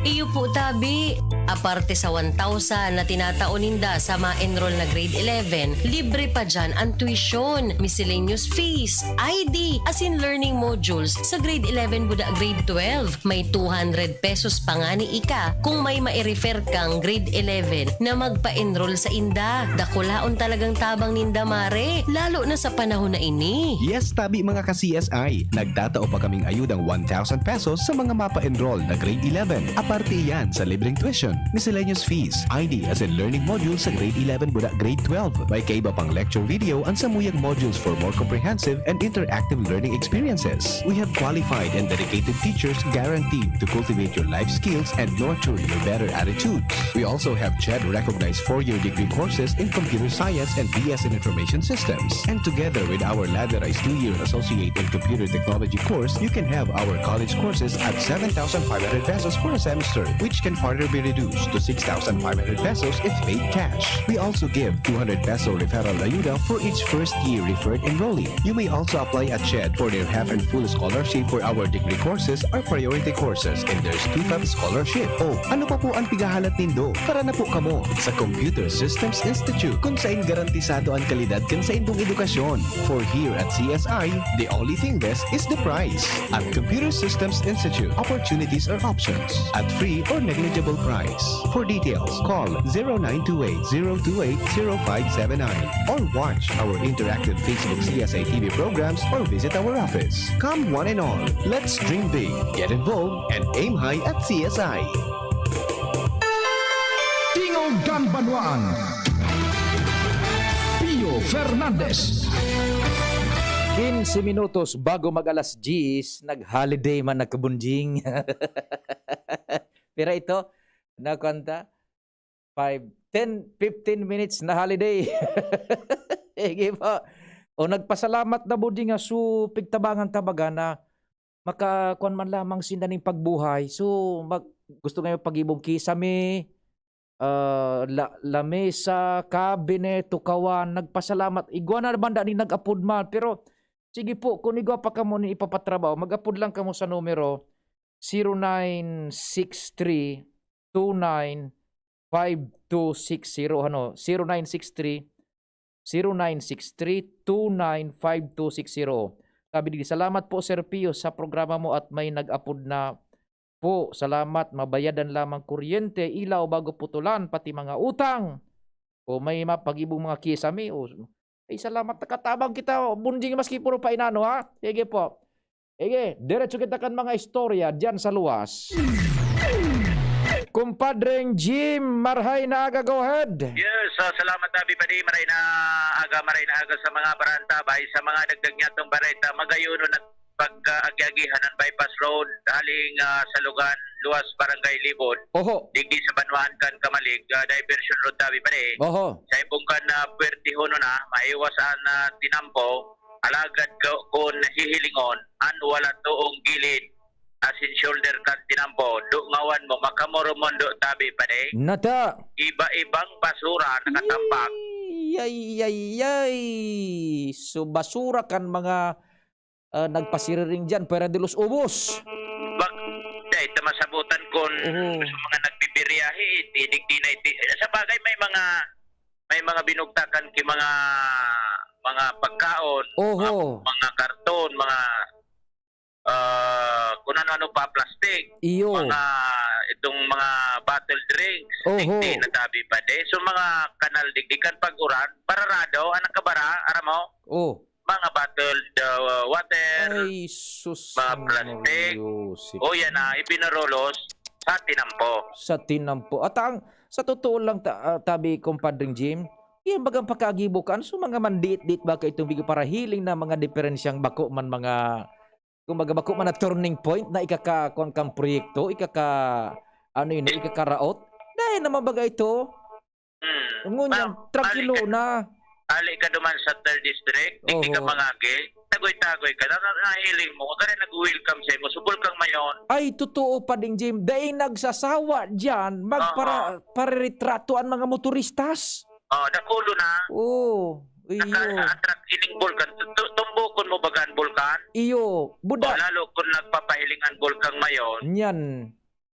Iyo po, tabi. Aparte sa one thousand na tinatao ninda sa ma-enroll na grade eleven, libre pa diyan an tuition, miscellaneous fees, I D, asin learning modules sa grade eleven buda grade twelve. May two hundred pesos pa ngani ika kung may mai-refer kang grade eleven na magpa-enroll sainda. Dakulaon talagang tabang ninda, mare, lalo na sa panahon na ini. Yes, tabi, mga ka-C S I. Nagtatao pa kaming ayudang one thousand pesos sa mga mapa-enroll na grade eleven. Aparte iyan sa libreng tuition, miscellaneous fees, I D asin learning modules sa grade eleven buda grade twelve. May kaiba pang lecture video an samuyang modules for more comprehensive and interactive learning experiences. We have qualified and dedicated teachers guaranteed to cultivate your life skills and nurture your better attitudes. We also have CHED-recognized four-year degree courses in computer science and B S in information systems. And together with our ladderized two-year associate in computer technology course, you can have our college courses at seven thousand five hundred pesos for a semester, which can further be reduced to six thousand five hundred pesos if paid cash. We also give two hundred peso referral ayuda for each first-year referred enrollee. You may also apply at CHED for their half and full scholarship for our degree courses or priority courses, and there's two-fifths scholarship. Oh, ano pa po an pighahalat nindo? Tara na po kamo sa Computer Systems Institute, kun sain garantisado an kalidad kan saindong edukasyon. For here at C S I, the only thing best is the price. At Computer Systems Institute, opportunities are options at free or negligible price. For details, call zero nine two eight zero two eight zero five seven nine or watch our interactive Facebook C S I T V programs or visit our office. Come one and all, let's dream big, get involved, and aim high at C S I. Tingog kan Banwaan. Pio Fernandez. Quince minutos bago mag-alas diyes, nag-holiday man na, Kabunjing. Pira ito? Na kwanta? Five, ten, fifteen minutes na holiday. Sige po. O, nagpasalamat na, Bunjing, nga su pigtabangan ta baga na maka-, kuwan man lamang sinda ning pagbuhay. So, mag-, gusto ngayon pag-ibong kisame, ah, la-, lamesa, cabinet, tukawan, nagpasalamat. Igwa na naman daan nin nag-apod man. Pero, sige po, kung igwa pa kamo nin ipapatrabaho, mag-apod lang kamo sa numero zero nine six three two nine five two six zero, ano, zero nine six three, zero nine six three two nine five two six zero. Sabi digdi, "Salamat po, Sir Pio, sa programa mo at may nag-apod na po. Salamat, mabayadan lamang kuryente, ilaw bago putulan, pati mga utang. O may mapag-ibong mga kisame." O, ay, salamat, nakatabang kita, o, Bunjing, maski puro pa inano, ha? Sige po. Sige, diretso kita kan mga istorya diyan sa luwas. Kumpadreng Jim, marhay na aga, go ahead. Yes, ah, salamat, Abi Padi. Maray na aga, maray na aga sa mga baranta. Bay, sa mga dagdag niya itong bareta, magayon na pag-agi-agihan ng bypass road, haling, ah, sa Lugan, luwas, Barangay Libon. Oho. Digdi sa Banwaan kan Kamalig, ah, diversion road, Abi Padi. Oho. Sa ibong kan, ah, Puwerte Hono na, maiwas an, ah, tinampo, alagad ko, kun hihilingon, an wala toong gilid, asin shoulder kan tinampo, dungawan mo, makamoromondo tabi pa di. Nata. Iba-ibang basura nakatambak. Yay, yay, yay. So, basura kan mga, ah, nagpasiriring diyan, fuera de los ubos. Bak-, dai ta masabutan kun Oo. sa mga nagbibiyahe, digdi na iti-, sa bagay, may mga, may mga binugtakan ki mga, mga pagkaon, Oho. mga, mga karton, mga, ah, kung ano-ano pa, plastic, Iyo. mga, itong mga bottle drinks, Oho. digdi na tabi pa di. So, mga kanal digdi kan pag-uran, bararado, ang nakabara, aram mo? Oh. Mga bottled, ah, water, Ay, sus, mga plastic. Mario, si O, yan na, ipinarolos sa tinampo. Sa tinampo. At ang, sa totoo lang, ta-, ah, tabi, Compadre Jim, yan bagang pakagibo kan, so, mga mandiit-diit ba ka itong bigay para hiling na mga diferensyang bako man mga, kumbaga, bako man na turning point na ikaka-, kuwan kang proyekto, ikaka-, ano yun, ikakaraot? Dahil naman baga ito, Hmm. Ngunyan, Ma'am, trangkilo ali ka, na. ali ka duman sa third district, digdi ka Oho. mangagi, tagoy-tagoy ka, na, na, nahiling mo, kaya nag-welcome sa imo, subol kang mayon. Ay, totoo pa ding, Jim. Dai nagsasawa diyan, magpara-, Oho. pareretrato ang mga motoristas. Oh, dakulo na. Oo, iyo. Naka-attract ining bulkan. Tu-, tu-, tumbukon mo baga an bulkan? Iyo, buda. Oh, lalo kung nagpapahiling an bulkan mayon. Niyan.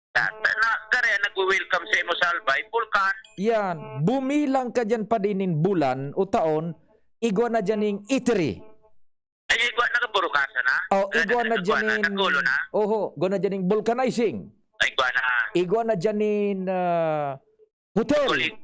Na, na, na, gari ang nagwe-welcome sa imo sa Albay, bulkan. Yan. Bumilang ka diyan pa din nin bulan o taon, igwa na diyan ning eatery. Ay, igwa, nagaburukasan na? Oh, Nag-, igwa na nagwa diyan na, nin, nagulo na? oho, igwa na diyan ning vulcanizing. Ay, igwa na. Igwa na diyan nin, ah, hotel. Kuling,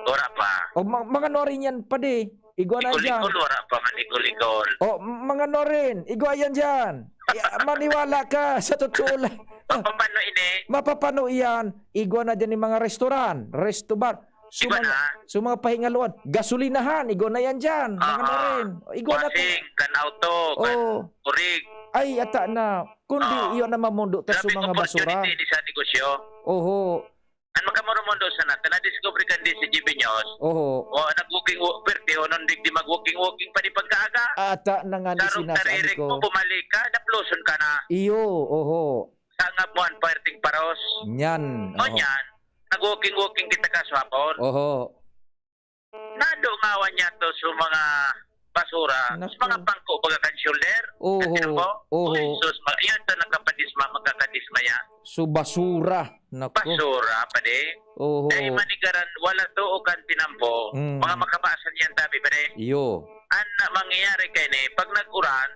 wala pa. O, ma-, mga norin yan, padi. Igwa na dyan. Ikol-ikol, wala pa man ikol-ikol. O, m-, mga norin, igwa yan dyan. Ya, maniwala ka, sa totoo lang. Mapapano ini? Mapapano iyan. Igwa na dyan yung mga restaurant, resto bar. So, Igwa mga, na. so, mga pahingaluan. Gasolinahan, igwa na yan dyan. Mga Aha. norin. Igwa na to. Wasing, kan auto, kan Oo. kurig. Ay, ata na. Kundi Oo. iyon ang mamundo ta sa Grabe mga basura. opportunity di sa negosyo. Oho. An makamurumondo sana, ta nadiskubre kan di si G B News. Oho. O, nag-walking, wa-, pwerte, o, nung digdi mag-walking-walking pa di pagkaaga. Ata na nga ni Sarong sinasabi taririk ko. mo, bumalik ka, napluson ka na. Iyo, oho. Sangab mo an pwerteng paros. Nyan, O, oho. nyan. Nag-walking-walking kita kaswapon. Oho. Nadungawan niya to sa mga basura, Naku. sa mga pangko, baga kan shoulder, Oho, kan tiyan mo. oho. Uy, sus, ma-, yan to nakapandisma, magkakadismaya. So, basura. Naku. Basura, padi. Oho. Dahil manigaran, wala to o kan tinampo. Mm. Mga makabasan yan, tabi, padi. Iyo. An na mangyayari kaini, pag nag-uran,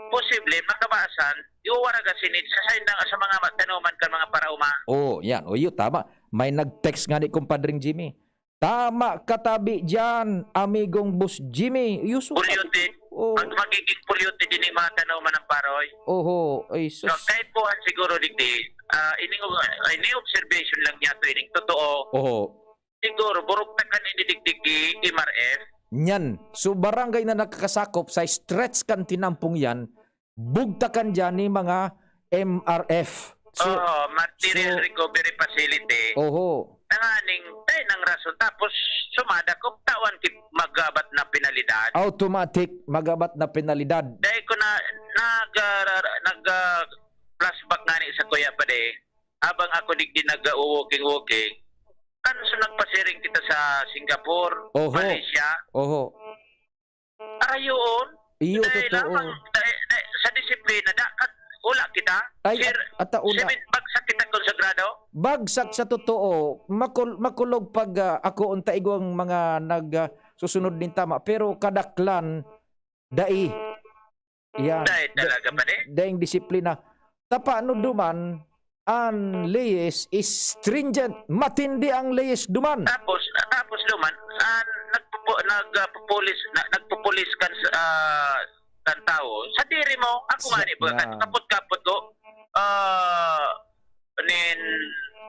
posible, makabasan, iwawara ka sinit sa saindang, sa mga ma-, tanoman kan mga paraoma. Oo, yan. O, yun, tama. May nag-text nga ni Compadre Jimmy. Tama ka tabi diyan, amigong Boss Jimmy. Yun, so, Polluted. Oo. Mag-, magiging polluted din yung mga tanoman ng paroy. Oho, ay, So, sus. kahit buwan siguro, digdi, ah, ining, ah, ini observation lang niya to, ining totoo. Oho. Siguro, burugtakan ini digdi ki M R F. Nyan. So, barangay na nakakasakop sa stretch kan tinampong yan, bugtakan dyan ni mga M R F. So, Oo, material so, recovery facility. Oho. Tanganing, tayo ng rason. Tapos, sumadakop, tawan ki magabat na penalidad. Automatic, magabat na penalidad. Dahil ko na, nag, ah, nag, ah, flashback nga ni sa kuya pa di. Habang ako digdi nag-walking-walking, kan so nagpasiring kita sa Singapore, Oho. Malaysia. Oho. Arayoon. Iyo, Dahil totoo. lamang, dahil, dahil sa disiplina, da-, kat-, wala kita. Ay, Sir, at, at una. Seven, bagsak kita konsagrado. Bagsak sa totoo. Makul-, makulog pag, ah, ako unta igwang mga nag, ah, susunod din tama. Pero kadaklan, dai. Yan. Dai Da-, talaga, pare. daing disiplina. Tapano duman, ang leyes is stringent. Matindi ang leyes duman. Tapos, tapos duman, ah, nagpupu-, nag, ah, pupulis, na, nagpupulis kan, ah, kan tao. Sa diri mo, ako Sa, nga ni, baga, yan. kapot-kapot ko, ah, nin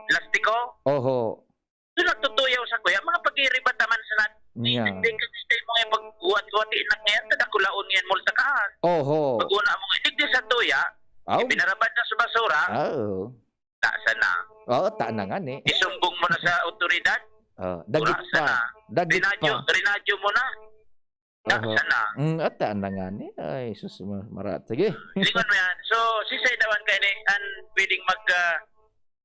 lastiko. Oho. So, nagtutuyaw sa kuya, mga pag-iribat naman sa nat-, Yan. Hindi ka gusto mo nga magbuhat-buhat, inak niyan, tadakulaon niyan, multa ka. Oho. Pag una mo nga, digdi sa tuya, Aw. Ipinarabad na sa basura, Oo. ta sana. Oo, ta na nga ni. Isumbong mo na sa otoridad, Oh, dagit Wala pa. sana. Dagit Rinadyo, pa. rinadyo mo na. Aha. Sana. Mm, at taan na nga ni. Ay, sus, ma-, marat. Sige. Lingon mo yan. So, sisay daw an kaini, an pwedeng mag, ah,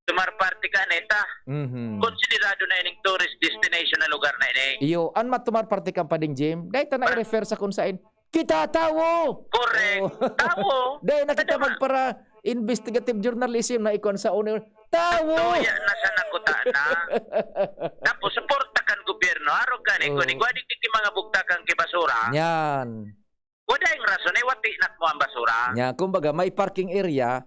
tumar party ka na ita. Mhm. Konsiderado na ining tourist destination na lugar na ini. Iyo, an matumar party kan Pading Jim, dai ta na Par- i-refer sa kung sain. Kita tawo! Correct. Oh. Tawo. Dai na kita Tama. magpara investigative journalism na ikuan sa owner. Tawo! Tuya na sa nakuta na. Tapos, suporta kan gobyerno. Arog ka ni, Oo. kung igwa digdi mga bugtakan ki basura. Yan. Wala yung rason, eh, wati na mo ang basura. Yan. Kumbaga, may parking area,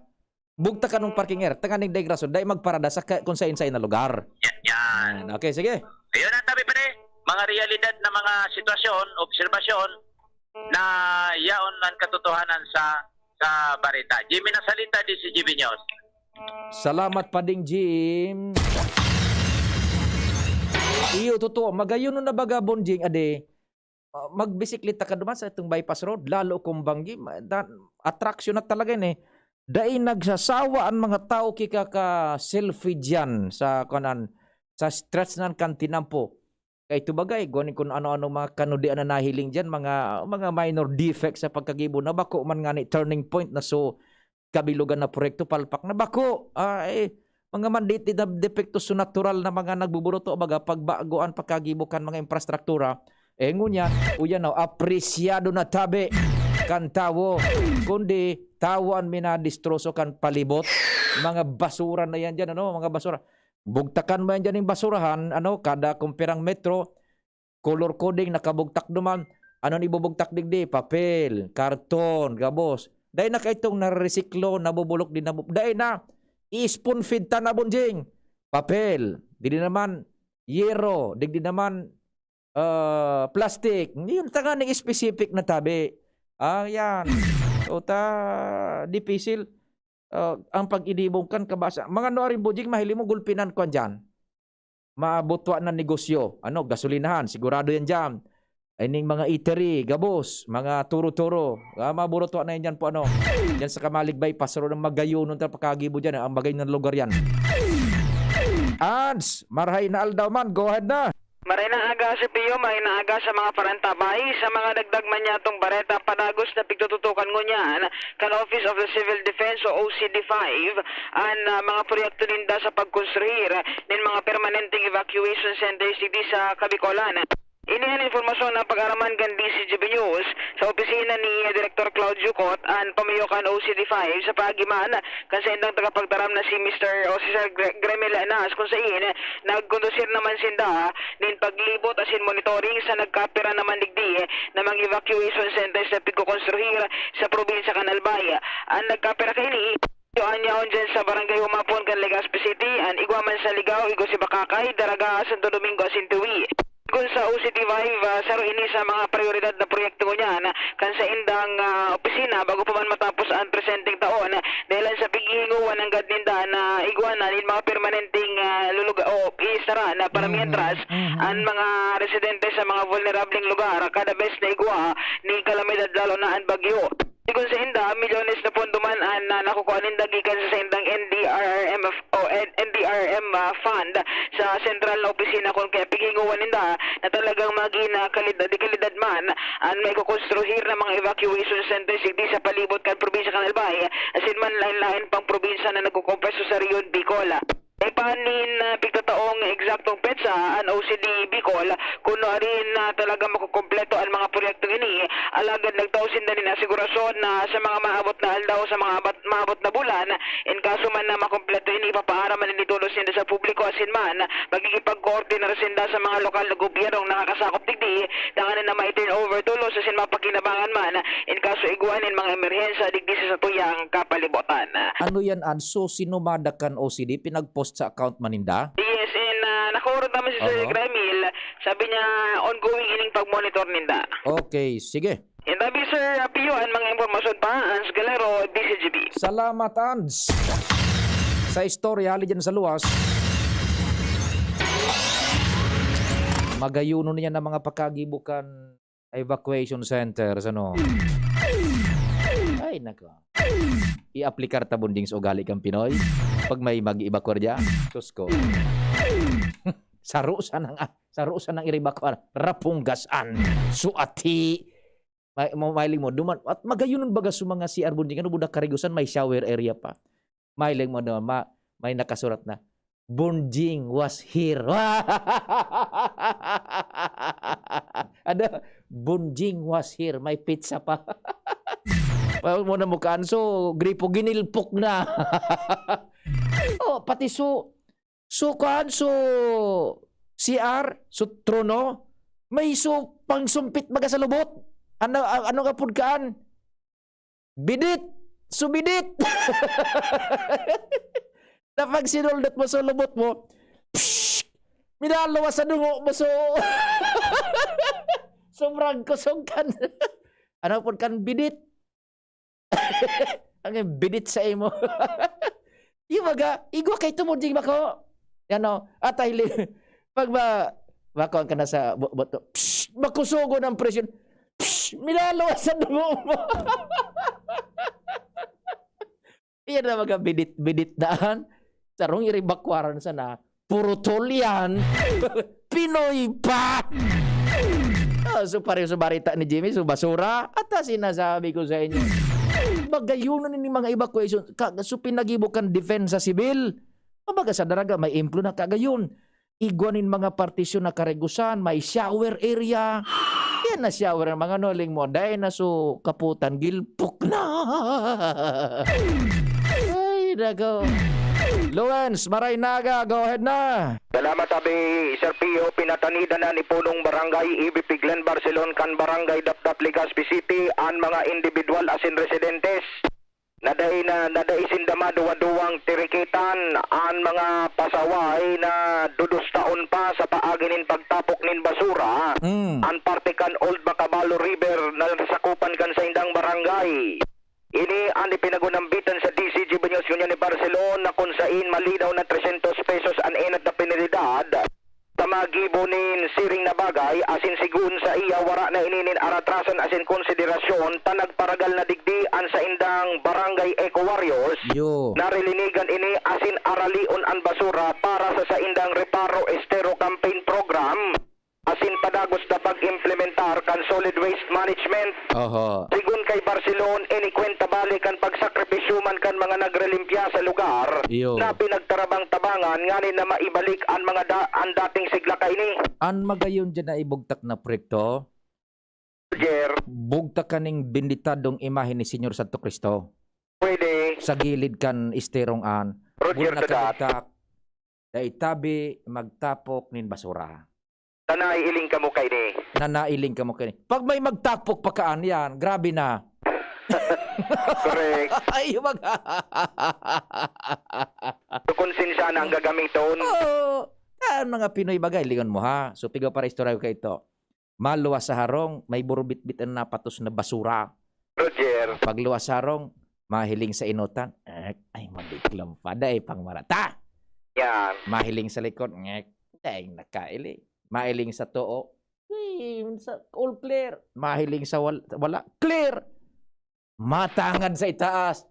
bugtakan ng parking area, tanganing dai rason, dai magparada sa ka-, kung sain-sain na lugar. Yan, yan. Yan. Okay, sige. Ayun ang tabi pa ni, mga realidad na mga sitwasyon, obserbasyon, na yaon ang katotohanan sa, sa bareta. Jimmy Nasalita, D C G B News. Salamat, Pading Jim. Iyo, totoo. Magayon na baga, Bonjing, ade. Ah, magbisikleta ka duman sa itong bypass road, lalo kung banggi, ma-, da-, attraction na talaga yun eh. Dai nagsasawa ang mga tao kikaka-selfie diyan sa, kuanan, sa stretch ng Kantinampo. Kay ito bagay, kung, kung ano-ano mga kanudian na nahiling diyan, mga, mga minor defects sa pagkagibo na bako man nga ni turning point na so kabilugan na proyekto, palpak na bako. Ah, eh, mga manditi na depekto sa natural na mga nagbuburuto, baga, pagbago an pagkagibo kan mga infrastruktura. Eh, ngunya, uyan na, apresyado na tabi kan tawo, kundi tawo an minadistroso kan palibot. Mga basura na yan dyan, ano? Mga basura. Bugtakan mo yan dyan yung basurahan, ano? Kada kumpirang metro, color coding, nakabugtak duman. Ano an ibubugtak digdi? Papel, karton, gabos. Dai na kaitong naresiklo, nabubulok din, nabu-, dai na. I-spoon feed ta na, Bonjing. Papel, digdi naman, yero, digdi naman, ah, plastic. Yun, tanganing specific na tabi. Ah, yan. O ta, dipisil. Ah, ang pag-inibong kan kabasa. Mga ano arin, Bonjing, mahiling mo, gulpinan ko dyan. Mabutwa na negosyo. Ano, gasolinahan, sigurado yan dyan. Ay, ning mga eatery, gabos, mga turo-turo. Ah, maburutwa na yan dyan po, ano. Yan sa Kamaligbahay, pasaro ng magayunon ta pagkagibo dyan. Ang bagay ng lugar yan. Ads, marahay na aldaw man. Go ahead na. Maray na aga, si Pio, maray na aga sa mga parantabay, sa mga dagdag man niya itong bareta, padagos na pigtututukan ngunyan kan Office of the Civil Defense o O C D five, an, ah, mga proyekto ninda sa pagkonstruir nin mga permanenteng evacuation centers digdi sa Kabikolan. Ini an impormasyong napag-araman kan D C G B News sa opisina ni Director Claudio Cot, an pamayo kan O C D five, sa paagi man kan saindang tagapagtaram na si Mister o si Sir Gre-, Gremil Nas, kung sain nagkondusir naman sinda nin paglibot asin monitoring sa nagkapira naman digdi na mga evacuation centers na pigkokonstruhir sa probinsya kan Albay. An nagkapira kaini, an yaon dyan sa Barangay Humapon kan Legazpi City, an igwa man sa Ligao, igwa si Bacacay, Daraga, Santo Domingo asin Tiwi. Kun sa O C D five, ah, saro ini sa mga prayoridad na proyekto ngunyan kan saindang, ah, opisina bago pa man matapos an presenteng taon, dahelan sa paghihingowa nanggad ninda na igwa na nin mga permanenteng, ah, luluga-, o iistaran na para Mhm, mientras mhm. an mga residente sa mga vulnerableng lugar kada bes na igwa nin kalamidad, lalo na an bagyo. Kun sainda, milyones na pondo man an, ah, nakukua ninda gikan sa saindang N D R R M F o N-, N D R M, ah, fund sa sentral na opisina, kun kaya pighingowa ninda na talagang magin, ah, kalidad, de kalidad man an maikokonstruhir na mga evacuation centers digdi sa palibot kan probinsya kan Albay, asin man lain-lain pang probinsya na nagkukumpwesto sa Rehiyon Bicol. Ipanin, ah, pigtataong eksaktong petsa an O C D Bicol, kuno arin na talaga makukumpleto an mga proyektong ini, alagad nagtao sinda nin asigurasyon na sa mga maabot na aldaw, sa mga abat-, maabot na bulan, in kaso man na makumpleto ini, ipapaaram man ini tolos ninda sa publiko, asin man magkikipagkoordinar sinda sa mga lokal na gobyernong nakakasakop digdi, tanganing na mai-turnover tolos asin mapakinabangan man in kaso igwa nin mga emerhensya digdi sa satuyang kapalibutan. Ano yan, Anso? Sinumada kan O C D, pinag-post sa account man ninda? Yes, and, ah, nakaurot naman si Sir Ano? Gremil. Sabi niya, ongoing ining pag-monitor ninda. Okay, sige. Yan tabi, Sir Pio, ang mga impormasyon pa, Ans Galero, D C G B. Salamat, Ans. Sa istorya, hali dyan sa luwas. Magayuno niya na mga pagkagibukan evacuation centers, ano? Ay, nako. I-aplikar ta, Bonjing, sa ugali kang Pinoy. Pag may mag-evacuar dyan, sus ko. Saro sana nga. Saro sanang iriba ko, ano, Rapunggasan. Suati. May, mo, mahiling mo, duman, at magayonon baga sa mga C R Bunjing, ano, budak Karigusan, may shower area pa. Mahiling mo, duman, ma, may nakasurat na, "Bunjing was here." Ano? "Bunjing was here." May pizza pa. Wala mo na mukaan. So, gripo, ginilpok na. Oh, pati so, so, kuan, so, C R, so, trono, may so, pangsumpit baga sa lubot. Ano, ano nga pud kaan? Bidit! So, bidit! Na pag sinuldot mo sa lubot mo, psh! Minalawas sa dungo mo, so, sobrang kusog kan. Ano pud kan bidit? Ang bidit sa imo. Yung mga, igwa kay tumod yung bako. Yan o. Atay li-, pag ba, bako ang kana sa bu-, buto. Psh! Makusugon ang presyon. Psh! Minalawas sa dungo mo. Iyan na mga bidit-bidit daan. Sarong iribakwaran sana. Puro tol yan. Pinoy pa! Ah, so pareho sa barita ni Jimmy, so basura. At ang sinasabi ko sa inyo, magayon na nin mga evacuation. Ka-, so pinagibo kan depensa sibil. Kumbaga sa daraga, may emplo na kagayon. Igwa nin mga partisyon na karigusan, may shower area. Yan na shower ang mga noling mo. Dahil na so kaputan, gilpok na. Ay, nako. Lawrence Maraynaga, go ahead na. Salamat, abi, Sir Pio. Pinatanidan na ni Punong Barangay E B P Glenn Barcelon kan Barangay Dapdap, Legazpi City, an mga individual asin residentes na dai na, na dai sinda maduwa-duwang tirikitan an mga pasaway na dudustaon pa sa paagi nin pagtapok nin basura, Mm. an parte kan Old Macabalo River na nasakupan kan saindang barangay. Ini an ipinagunambitan sa D C G B News ngunyan ni Barcelon na kun sain malinaw na trescientos pesos an enot na penalidad sa magibo nin siring na bagay, asin sigun sa iya, wara na ini nin aratrasan asin konsiderasyon ta nagparagal na digdi an saindang Barangay Eco Warriors. Yo. Narilinigan ini asin aralion an basura para sa saindang Reparo Estero Campaign Program. Asin padagos na pag-implementar kan solid waste management. Oho. Sigun kay Barcelon, ini kwenta balik kan pagsakripisyo man kan mga nagrelimpya sa lugar Iyo. na pinagtarabang-tabangan nganing na maibalik an mga da-, an dating sigla kaini. An magayon diyan na ibugtak na proyekto, Roger. Bugtak kaning benditadong imahe ni Señor Santo Cristo. Pwede. Sa gilid kan esterong an. Roger Bugtak to that. kabugtak. Dai tabi magtapok nin basura. Nanailing kamo kaini. Nanailing kamo kaini. Pag may magtapok pa kaan yan, grabe na. Correct. Ay, mag- So, konsensya na ang gagamiton. Oo. Ang mga Pinoy bagay, lingon mo ha. So, pigaw para istorya ko kaito. Maluwas sa harong, may burubitbit na napatos na basura. Roger. Pagluwas sa harong, mahiling sa inotan. Ek, ay, madiklam pa. Dai pang marata. Yan. Mahiling sa likod. Ngek, dai nakaili. Mahiling sa too. Uy, sa all clear. Mahiling sa wal-, wala. Clear. Matangad sa itaas.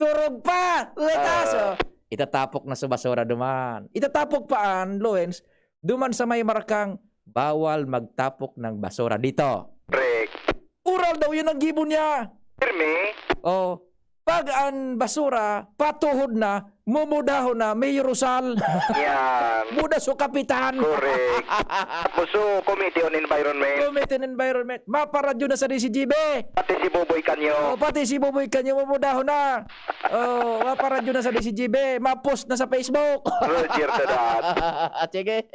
Turog pa! Uy, taas, Ah. oh. Itatapok na sa basura duman. Itatapok pa an, Loens, duman sa may marakang, "Bawal magtapok ng basura dito." Correct. Ural daw yun ang gibo niya. Pirmi. Oh. Pag an basura, patuhod na, mumudahon na, may Rosal. Yan. Muda sa kapitan. Correct. Tapos, so, Committee on Environment. Committee on Environment. Maparadyo na sa D C G B. Pati si Boboy Canyo. Oh, pati si Boboy Canyo, mumudahon na. Oh, maparadyo na sa D C G B, ma-post na sa Facebook. Roger to that. Sige.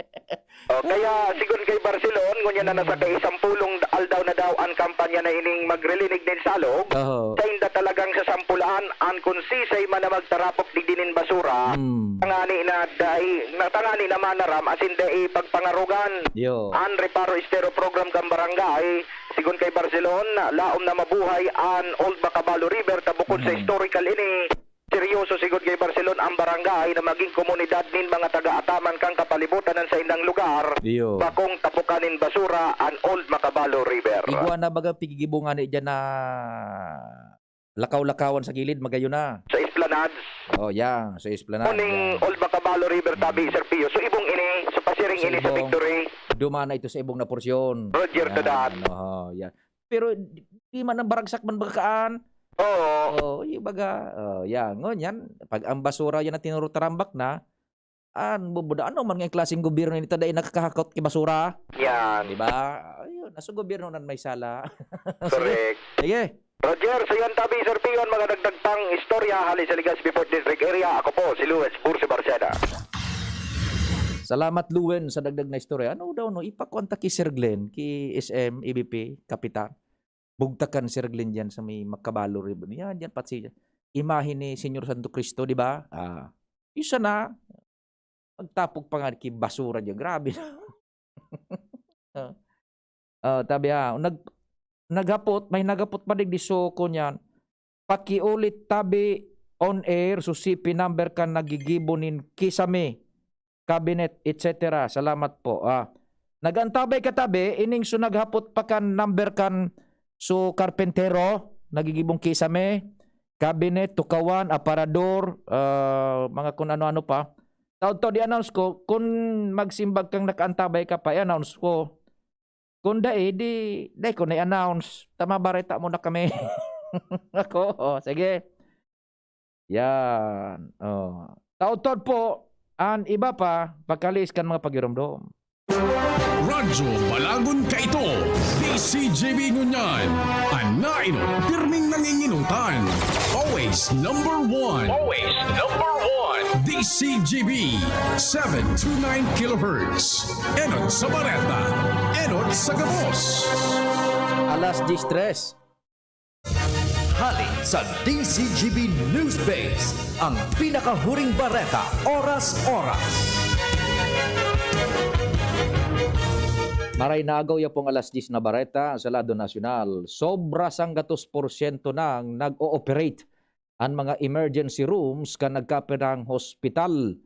Oh, kaya sigon kay Barcelon, ngunyan na nasa kaisampulong aldaw na daw an kampanya na ining magrilinig nin salog. Oho. Sainda talagang sasampulaan an kun sisay man na magtarapok digdi nin basura. Hmm. Tangani na dai, na tangani na manaram asin dai pagpangarogan. Yo. An Reparo Estero Program kan barangay, sigon kay Barcelon, laom na mabuhay an Old Macabalo River ta bukod sa Hmm. historical ini, seryoso sigon kay Barcelon ang barangay na magin komunidad nin mga taga-ataman kan kapalibutan an saindang lugar, Iyo. bakong tapokan nin basura an Old Macabalo River. Igwa na baga pigigibungan ni dyan na lakaw-lakawan sa gilid, magayon na. Sa Esplanade. Oh, yeah, sa Esplanade, Kuning yeah. Old Macabalo River tabi, Mm. Sir Pio. So, ibong ini, so, pasiring Sa ini sa ibong. Victory. Dumana ito sa ibong na porsyon. Roger to that. Yan, oho, yan. Pero di, di man ang baragsak man baga kaan. Oo. Oh, yung baga, oh, yan. Ngunyan, pag ang basura yan na tinurutarambak na, an, bubuda, ano man nga klaseng gobyerno nito, dai nakakahakot ki basura? Yan. Di ba? Ayun, nasa gobyerno nan may sala. Sige. Correct. Sige. Roger, sa iyan tabi, Sir Pion, mga dagdag pang istorya hali sa Legazpi Fourth District Area. Ako po, si Luis Bursi Barcena. Salamat, Luen, sa dagdag na istorya. Ano daw, no? Ipakuan ta ki Sir Glenn, ki S M, E B P, Kapitan. Bugtakan, Sir Glenn, dyan sa may Makabalo Ribbon. Yan, dyan, patsi dyan. Imahe ni Señor Santo Cristo, di ba? Ah, isa na, magtapog pa nga ki basura dyan. Grabe na. Ah. Ah, tabi, ah, nag-, naghapot, may naghapot pa digdi, so, kunyan, pakiulit tabi on air, so, C P number kan nagigibo nin kisame, cabinet, et cetera. Salamat po. Ah, nag-antabay ka tabi, ining so naghapot pa kan number kan so karpentero, nagigibong kisame, cabinet, tukawan, aparador, ah, mga kun ano-ano pa. Taod-taod i-announce ko, kun magsimbag kang nakaantabay ka pa, i-announce ko. Kun dai, di, dai ko na i-announce. Ta mabareta mo na kami. Ako, oh, sige. Yan. Oh. Taod-taod po, an iba pa, pagkaliis kan mga pagiromdom. Radyo Balagon kaito, D C G B ngunyan. An nainot, pirming nanginginutan. Always number one. Always number one. D C G B, seven two nine kilohertz. Enot sa bareta, enot sa gabos. Alas diyes tres. Hali sa D C G B News Base, ang pinakahuring bareta, oras-oras. Maray na agaw, yapong alas diyes na bareta sa lado nasyonal. Sobra sanggatos porsyento nang nag-o-operate an mga emergency rooms kan nagkapirang hospital.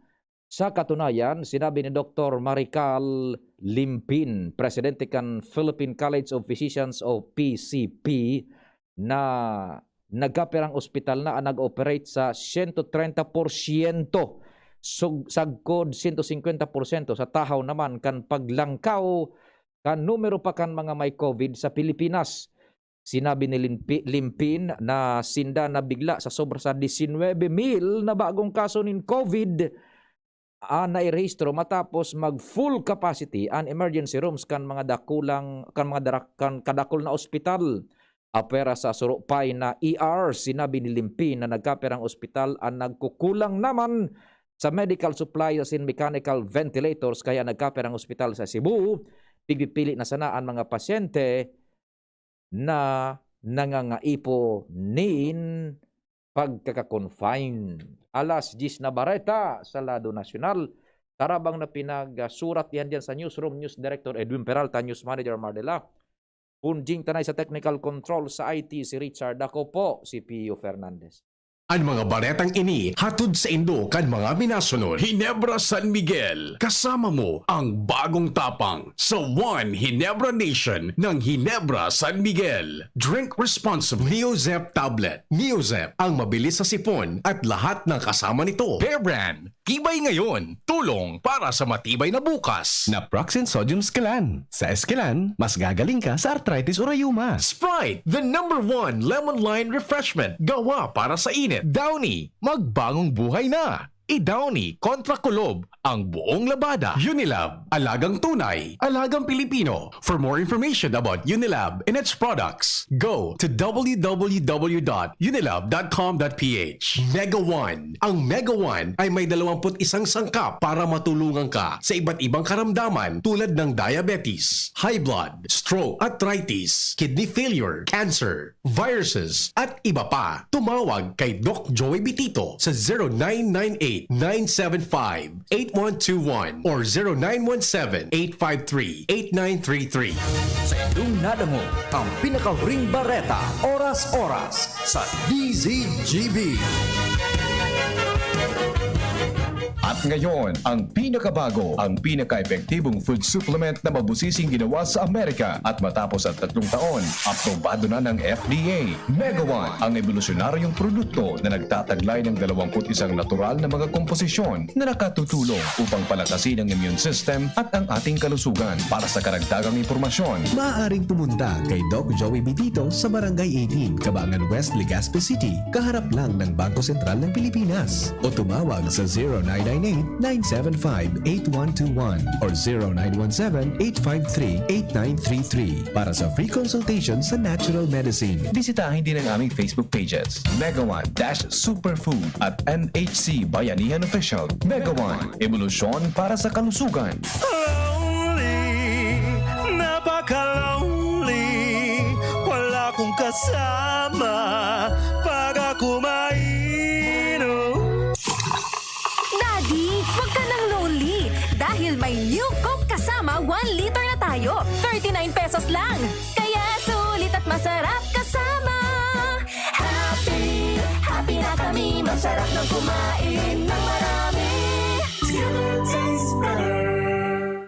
Sa katunayan, sinabi ni Doktor Marical Limpin, presidente kan Philippine College of Physicians o P C P, na nagkapirang ospital na an nag-operate sa sento trenta porsyento, sug-, sagkod sento singkwenta porsyento sa tahaw naman kan paglangkaw kan numero pa kan mga may COVID sa Pilipinas. Sinabi ni Limpi-, Limpin na sinda nabigla sa sobra sa disinwebe mil na bagong kaso nin COVID an nairehistro matapos mag full capacity an emergency rooms kan mga dakulang, kan mga darak-, kan kadakul na ospital. Apwera sa surupay na E R, sinabi ni Limpin na nagkapirang ospital an nagkukulang naman sa medical supplies asin mechanical ventilators, kaya nagkapirang ospital sa Cebu, pigpipili na sana an mga pasyente na nangangaipo nin pagkaka-confine. Alas diyes na bareta sa lado nasyonal. Tarabang na pinagsurat yan diyan sa newsroom, News Director Edwin Peralta, News Manager Mardela. Punjing Tanay sa technical control, sa I T si Richard. Ako po si Pio Fernandez. An mga baretang ini hatod saindo kan mga minasunod: Ginebra San Miguel, kasama mo ang bagong tapang sa One Ginebra Nation ng Ginebra San Miguel. Drink responsibly. Neozep tablet. Neozep, ang mabilis sa sipon at lahat ng kasama nito. Bear Brand, tibay ngayon, tulong para sa matibay na bukas. Naproxen Sodium Esquilan. Sa Esquilan, mas gagaling ka sa arthritis o rayuma. Sprite, the number one lemon lime refreshment, gawa para sa init. Downy, magbagong buhay na. I-Downy kontra kulob ang buong labada. Unilab, alagang tunay, alagang Pilipino. For more information about Unilab and its products, go to w w w dot unilab dot com dot p h. Mega One. Ang Mega One ay may dalawampu't isang sangkap para matulungan ka sa iba't ibang karamdaman, tulad ng diabetes, high blood, stroke, arthritis, kidney failure, cancer, viruses, at iba pa. Tumawag kay Doc Joey Bitito sa zero nine nine eight, nine seven five, eight one two one or zero nine one seven, eight five three, eight nine three three. Sa inyong nadangog ang pinakahuring bareta, oras-oras, sa D Z G B. At Ngayon, ang pinakabago, ang pinaka-epektibong food supplement na mabusising ginawa sa Amerika at matapos ang tatlong taon, aprobado na ng F D A. Megawan, ang ebolusyonaryong produkto na nagtataglay ng dalawampu't isang natural na mga komposisyon na nakatutulong upang palakasin ang immune system at ang ating kalusugan. Para sa karagdagang impormasyon, maaaring pumunta kay Doc Joey Bitito sa Barangay eighteen, Kabangan West, Legazpi City, kaharap lang ng Bangko Sentral ng Pilipinas. O tumawag sa zero nine nine eight, nine seven five, eight one two one or zero nine one seven, eight five three, eight nine three three para sa free consultation sa natural medicine. Bisitahin din ang aming Facebook pages, Megawan dash Superfood at N H C Bayanihan Official. Megawan, ebolusyon para sa kalusugan. Lonely, napaka-lonely. Wala akong kasama pag ako mainom. Daddy, wag ka nang lonely. Dahil may New Coke kasama, one liter na tayo. Thirty-nine pesos lang. Kaya sulit at masarap kasama. Happy, happy na kami. Masarap ng kumain ng marami. Skin tastes better.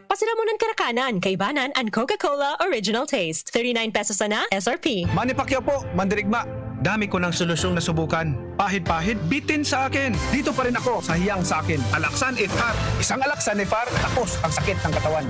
Pasiramunan, karakanan, kaibanan, and Coca-Cola Original Taste. Thirty-nine pesos sana, S R P. Manny Pacquiao po, mandirigma. Dami ko ng solusyong nasubukan. Pahid-pahid, bitin sa akin. Dito pa rin ako sa hiyang sa akin. Alaxan F R. Isang Alaxan F R, tapos ang sakit ng katawan.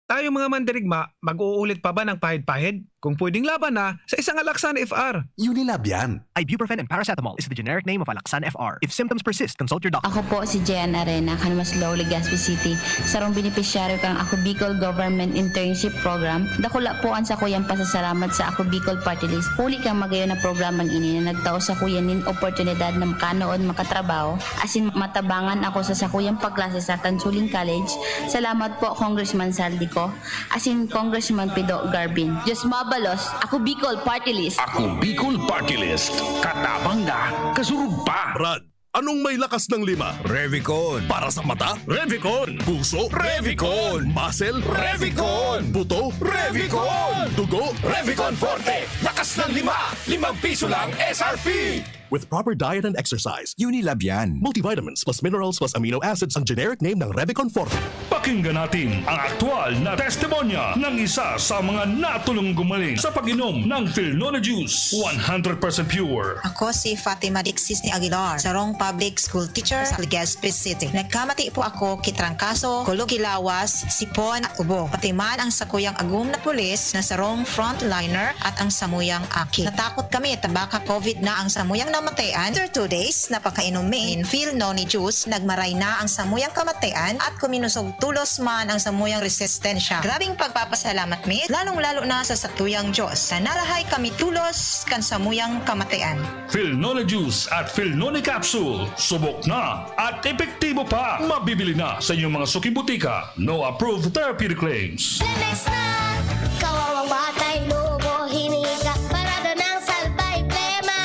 Tayo mga mandirigma, mag-uulit pa ba ng pahid-pahid? Kung pwedeng laban na, sa isang Alaxan F R. Unilab yan. Ibuprofen and paracetamol is the generic name of Alaxan F R. If symptoms persist, consult your doctor. Ako po si Jen Arena, kan Maslog, Legazpi City. Sarong benepisyaryo kan Ako Bicol Government Internship Program. Dakula po an sakuyang pasasalamat sa Ako Bicol Party List. Huli kan magayon na programang ini na nagtao sakuya nin oportunidad na makanood, makatrabaho, asin matabangan ako sa sakuyang pagklase sa Tansuling College. Salamat po, Congressman Zaldy Co. Asin Congressman Pido Garbin. Diyos mabalos, Ako Bicol Party List. Ako Bicol Party List. Katabang na, kasurog pa. Brad, anong may lakas ng lima? Revicon. Para sa mata? Revicon. Puso? Revicon. Muscle? Revicon. Buto? Revicon. Dugo? Revicon Forte. Lakas ng lima. Limang piso lang S R P. With proper diet and exercise. Unilab yan. Multivitamins plus minerals plus amino acids ang generic name ng Revicon Forte. Pakinggan natin ang aktual na testimonya ng isa sa mga natulong gumaling sa pag-inom ng Filnone Juice. One hundred percent pure. Ako si Fatima Dixis ni Aguilar, sarong public school teacher sa Legazpi City. Nagkamati po ako ki trangkaso, kulog ki lawas, sipon at ubo. Pati man ang sakuyang agom na pulis na sarong frontliner at ang samuyang aki. Natakot kami ta baka COVID na ang samuyang namatayan. After two days na pagkainom mi nin Filnone Juice, nagmaray na ang samuyang kamatayan at kuminusog tulos man ang samuyang resistensya. Grabing pagpapasalamat mi, lalong-lalo na sa satuyang Diyos, na narahay kami tulos kan samuyang kamatayan. Filnone Juice at Filnone Capsule, subok na at epektibo pa. Mabibili na sa inyong mga suking butika. No approved therapeutic claims. Flemex na! Kawawang batay, lubo, hininga, parada ng salbay, plema.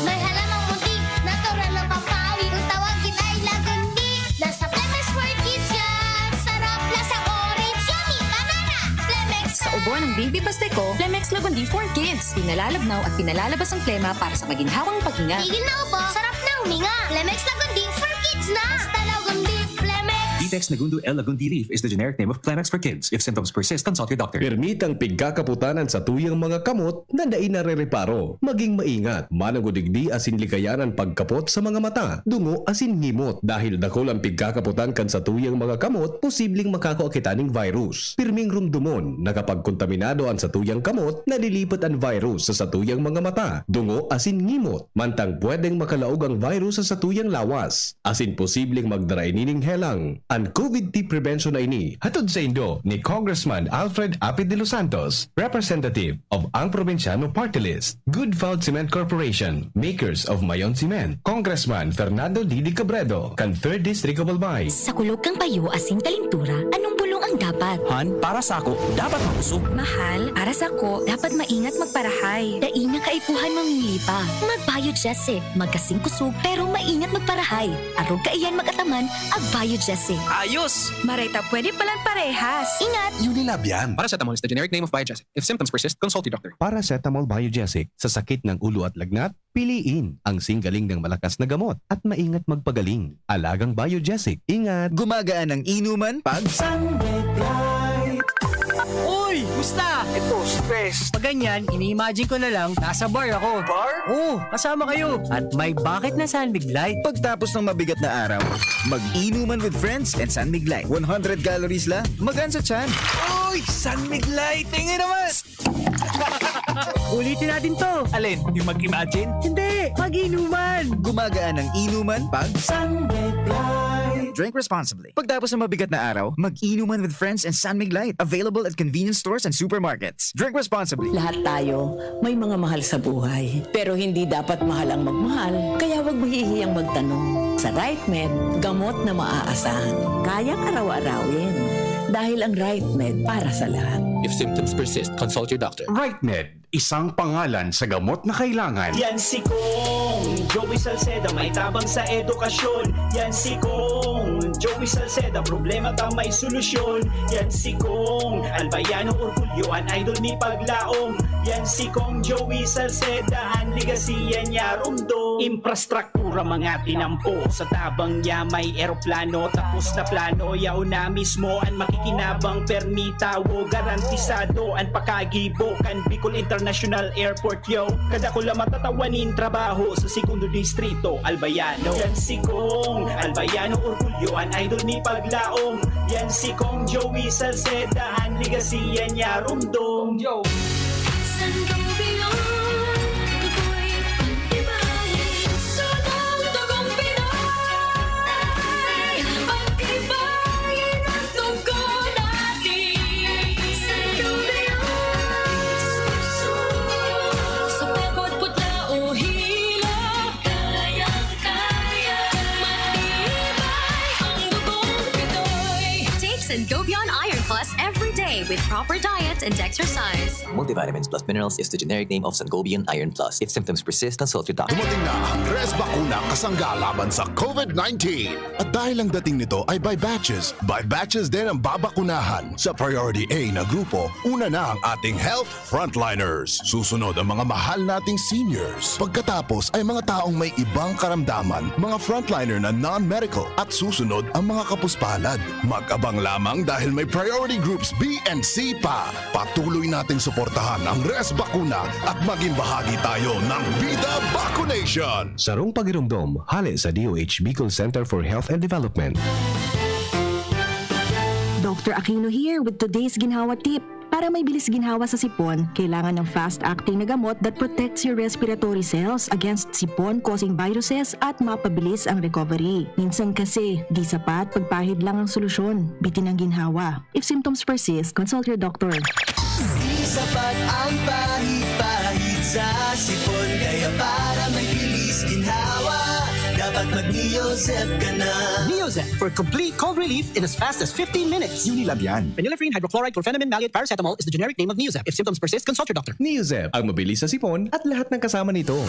May halamang munti, natural ng pampawi. Kung tawagin ay lagundi, nasa Flemex for Kids yan. Sarap, lasang orange, yummy, banana. Flemex Sa na! Ubo ng Baby Pasteco, Flemex Lagundi for Kids. Pinalalabnaw at pinalalabas ang plema para sa maginhawang paghinga. Tigil na ubo, sarap na huminga. Flemex Lagundi for Kids na! Basta Lagundi, Flemex! Vitex Nagundo L Lagundi Leaf is the generic name of Flemex for Kids. If symptoms persist, consult your doctor. Pirmi tang pigkakapotan an satuyang mga kamot na dai narereparo. Maging maingat, mananggod digdi asin likayan an pagkapot sa mga mata, dungo asin ngimot, dahil dakul an pigkakapotan kan satuyang mga kamot, posibleng makakua kita ning virus. Pirming rumdomon na kapag kontaminado an satuyang kamot, nalilipat an virus sa satuyang mga mata, dungo asin ngimot, mantang pwedeng makalaog ang virus sa satuyang lawas. Asin posibleng magdara ini ning helang. An COVID T prevention na ini, hatod saindo ni Congressman Alfred Apid de los Santos, representative of Ang Probinsyano Party List, Good Found Cement Corporation, makers of Mayon Cement, Congressman Fernando Didi Cabredo, kan Third District of Albay. Sa kulog kan payo asin kalintura, anong bulong ang dapat. Han, para sako, dapat makusog. Mahal, para sako, dapat maingat magparahay. Dai na kaipuhan mamili pa. Mag-Biogesic, magkasing kusog, pero maingat magparahay. Arog kaiyan mag-ataman, ag Biogesic. Ayos! Maray ta pwede palan parehas. Ingat! Unilab yan. Paracetamol is the generic name of Biogesic. If symptoms persist, consult your doctor. Paracetamol Biogesic. Sa sakit ng ulo at lagnat, piliin ang singgaling ng malakas na gamot at maingat magpagaling. Alagang Biogesic. Ingat! Gumagaan ang inuman pag Sunbed Light. Uy! Musta? Ito, stress. Pag ganyan, ini-imagine ko na lang, nasa bar ako. Bar? Oo, kasama kayo. At may bakit na Sunbed Light. Pagtapos ng mabigat na araw, mag-inuman with friends and Sunbed Light. One hundred calories lang, magaan sa tiyan. Uy! Sunbed Light! Tingin naman! Ulitin natin to. Alin? Yung mag-imagine? Hindi! Mag-inuman! Gumagaan ang inuman pag Sunbed Light. Drink responsibly. Pagtapos ng mabigat na araw, mag-inuman with friends and Sunmig Light. Available at convenience stores and supermarkets. Drink responsibly. Lahat tayo may mga mahal sa buhay. Pero hindi dapat mahal ang magmahal, kaya wag mahihiyang magtanong. Sa Right Med, gamot na maaasahan. Kayang araw-arawin. Dahil ang Right Med para sa lahat. If symptoms persist, consult your doctor. Right Med, isang pangalan sa gamot na kailangan. Yan si Kong Joey Salceda, may tabang sa edukasyon. Yan si Kong Joey Salceda, problema ta may solusyon. Yan si Kong Albayano Orgulyo, an idol ni Paglaom. Yan si Kong Joey Salceda, an legacy yan niya rumdom. Infrastructure Pura mga tinampo sa tabang niya may eroplano, tapos na plano, yaon na mismo an makikinabang, permi tawo, garantisado an pakagibo kan Bicol International Airport, yo. Kadakula matatawa nin trabaho sa Segundo Distrito, Albayano. Yan si Kong Albayano, orgulyo an idol ni Paglaom. Yan si Kong Joey Salceda, an legacy yan niya rumdom. Yo. Sangobion, ako'y pag-ibahin. Sunod dugong Pinoy, pag-ibahin ang dugo natin. Sangobion, sa pagod, putla o hilo, kayang-kaya, matibay ang dugong Pinoy. Take Sangobion Iron Plus every day with proper diet and exercise. Multivitamins plus minerals is the generic name of Sangobion Iron Plus. If symptoms persist, consult your doctor. Dumating na ang Res Bakuna kasangga laban sa COVID nineteen. At dahil ang dating nito ay by batches, by batches din ang babakunahan. Sa Priority A na grupo, una na ang ating health frontliners. Susunod ang mga mahal nating seniors. Pagkatapos ay mga taong may ibang karamdaman, mga frontliner na non-medical, at susunod ang mga kapuspalad. Mag-abang lamang dahil may priority groups B and C pa. Patuloy nating suportahan ang Res Bakuna at maging bahagi tayo ng Bida Vacunation. Sarong pagiromdom, hale sa D O H Bicol Center for Health and Development. Doctor Aquino here with today's ginhawa tip. Para may bilis ginhawa sa sipon, kailangan ng fast-acting na gamot that protects your respiratory cells against sipon-causing viruses at mapabilis ang recovery. Minsan kasi, di sapat pagpahid lang ang solusyon, bitin ang ginhawa. If symptoms persist, consult your doctor. Di sapat ang pahid-pahid sa sipon, kaya para may bilis ginhawa, dapat mag-Neozep ka na. Neozep for complete cold relief in as fast as fifteen minutes. Unilab yan. Phenylephrine, hydrochloride, chlorphenamine, maleate, paracetamol is the generic name of Neozep. If symptoms persist, consult your doctor. Neozep, ang mabilis sa sipon at lahat ng kasama nito.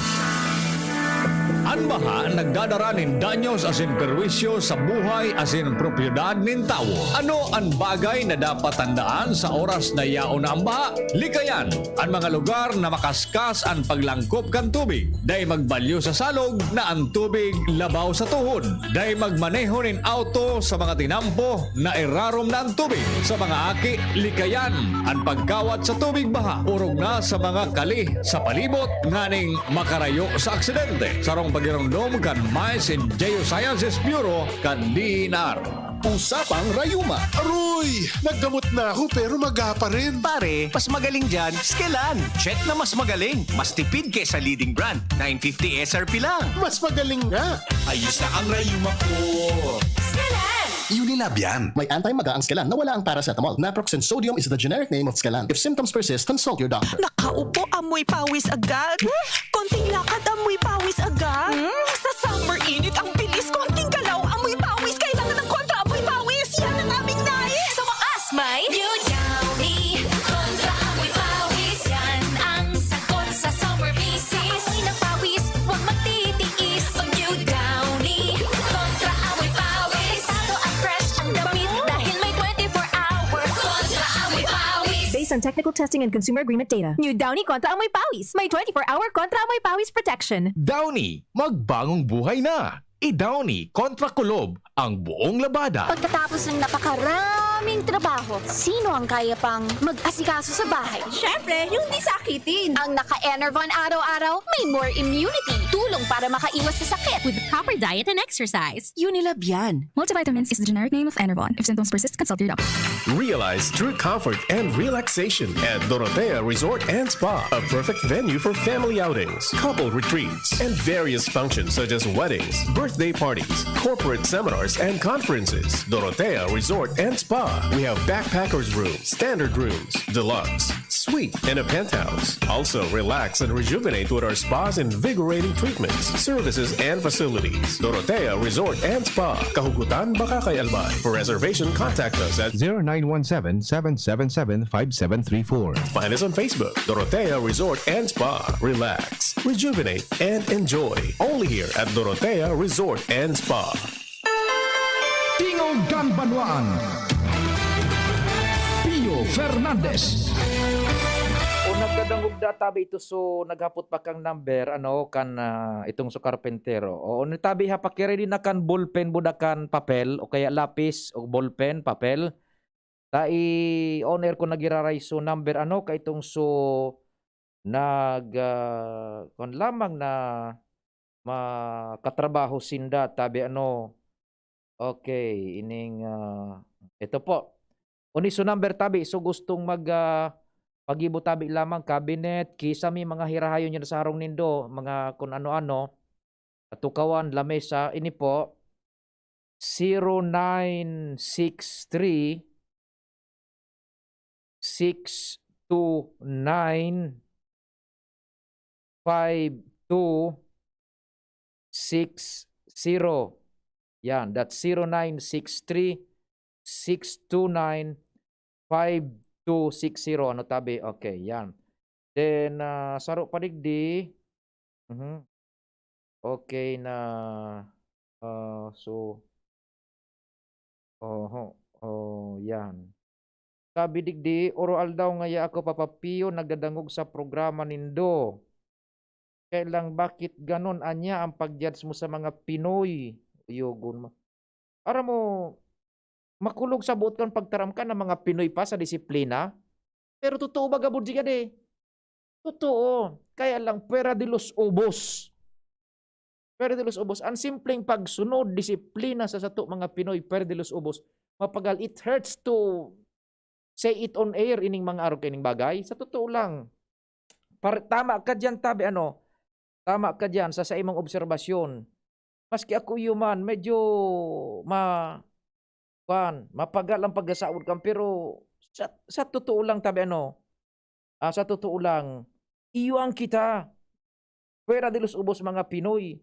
An baha nagdadara nin danyos asin perwisyo sa buhay asin propiedad nin tawo. Ano an bagay na dapat tandaan sa oras na yaon na an baha? Likayan an mga lugar na makaskas an paglangkop kan tubig. Dai magbalyo sa salog na an tubig labaw sa tuhod. Dai magmaneho nin auto sa mga tinampo na irarom na an tubig. Sa mga aki, likayan an pagkawat sa tubig baha, orog na sa mga kali sa palibot nganing makarayo sa aksidente. Sarong pagiromdom kan Mines and Geosciences Bureau kan D E N R. Usapang Rayuma. Aroy! Naggamot na ako pero maga pa rin. Pare, mas magaling dyan, Skelan. Check na mas magaling. Mas tipid kesa leading brand. Nine fifty S R P lang. Mas magaling nga. Ayos na ang rayuma ko. Skelan! Unilab yan. May anti-maga ang Skelan na wala ang paracetamol. Naproxen sodium is the generic name of Skelan. If symptoms persist, consult your doctor. Nakaupo, amoy pawis agad. Konting lakad, amoy pawis agad. Hmm? Sa summer init, ang bilis. Konting galaw, amoy pawis. Kailangan ng kontra amoy pawis. Yan ang aming nais. Sa wakas, on technical testing and consumer agreement data. New Downy Kontra Amoy Pawis. May twenty-four hour Kontra Amoy Pawis protection. Downy, magbangong buhay na! I-Downy kontra kulob ang buong labada. Pagkatapos ng napakaraming trabaho, sino ang kaya pang mag-asikaso sa bahay? Siyempre, yung di sakitin. Ang naka-Enervon araw-araw, may more immunity. Tulong para makaiwas sa sakit. With proper diet and exercise. Unilab yan. Multivitamins is the generic name of Enervon. If symptoms persist, consult your doctor. Realize true comfort and relaxation at Dorotea Resort and Spa, a perfect venue for family outings, couple retreats, and various functions such as weddings, birthday parties, corporate seminars, and conferences. Dorotea Resort and Spa. We have backpackers room, standard rooms, deluxe, suite, and a penthouse. Also, relax and rejuvenate with our spa's invigorating treatments, services, and facilities. Dorotea Resort and Spa. Kahugutan, Bacacay, Albay. For reservation, contact us at zero nine one seven, seven seven seven, five seven three four. Find us on Facebook, Dorotea Resort and Spa. Relax, rejuvenate, and enjoy. Only here at Dorotea Resort and Spa. Tingog kan Banwaan. Pio Fernandez. O nagdadangog da tabi ito, so naghapot pa kang number, ano, kan ah, itong so karpentero. O ni tabi ha, pakiridi na kan ballpen, buda kan papel, o kaya lapis, o ballpen, papel. Ta i-on air ko nagiraray so number, ano, ka itong so nag ah, kwan lamang na makatrabaho sinda, tabi ano. Okay, ining ah, ito po. Uni so number tabi, so gustong mag ah, pagibo tabi lamang, cabinet, kisame, mga hirahayon nyo na sa harong nindo, mga kun ano-ano, katukawan, lamesa, ini po, zero nine six three, six two nine, five two six zero. Yan, that's zero nine six three, six two nine, five two six zero. Ano tabi? Okay, yan. Then, ah, saro pa digdi. Mhm. Okay na, ah, so, oho, oh, yan. Sabi digdi, "Oro-aldaw ngaya ako, Papa Pio, nagdadangog sa programa nindo. Kaya lang, bakit ganon anya ang pag-judge mo sa mga Pinoy?" Uyogon mo. Aram mo, makulog sa boot kan pagtaram ka na mga Pinoy pa sa disiplina. Pero totoo ba gabod di gadi? Totoo. Kaya lang, pwera de los ubos. Pwera de los ubos. Ang simpleng pagsunod, disiplina sa sato mga Pinoy, pwera de los ubos. Mapagal, it hurts to say it on air, ining mga arog kaining bagay. Sa totoo lang. Par- tama ka dyan, tabi, ano? Tama ka dyan sa saimong obserbasyon. Maski ako iyo man, medyo ma-, kwan, mapagal ang pagkasaod kan, pero sa, sa totoo lang, tabi ano, ah, sa totoo lang, iyo ang kita. Pwera de los ubos mga Pinoy.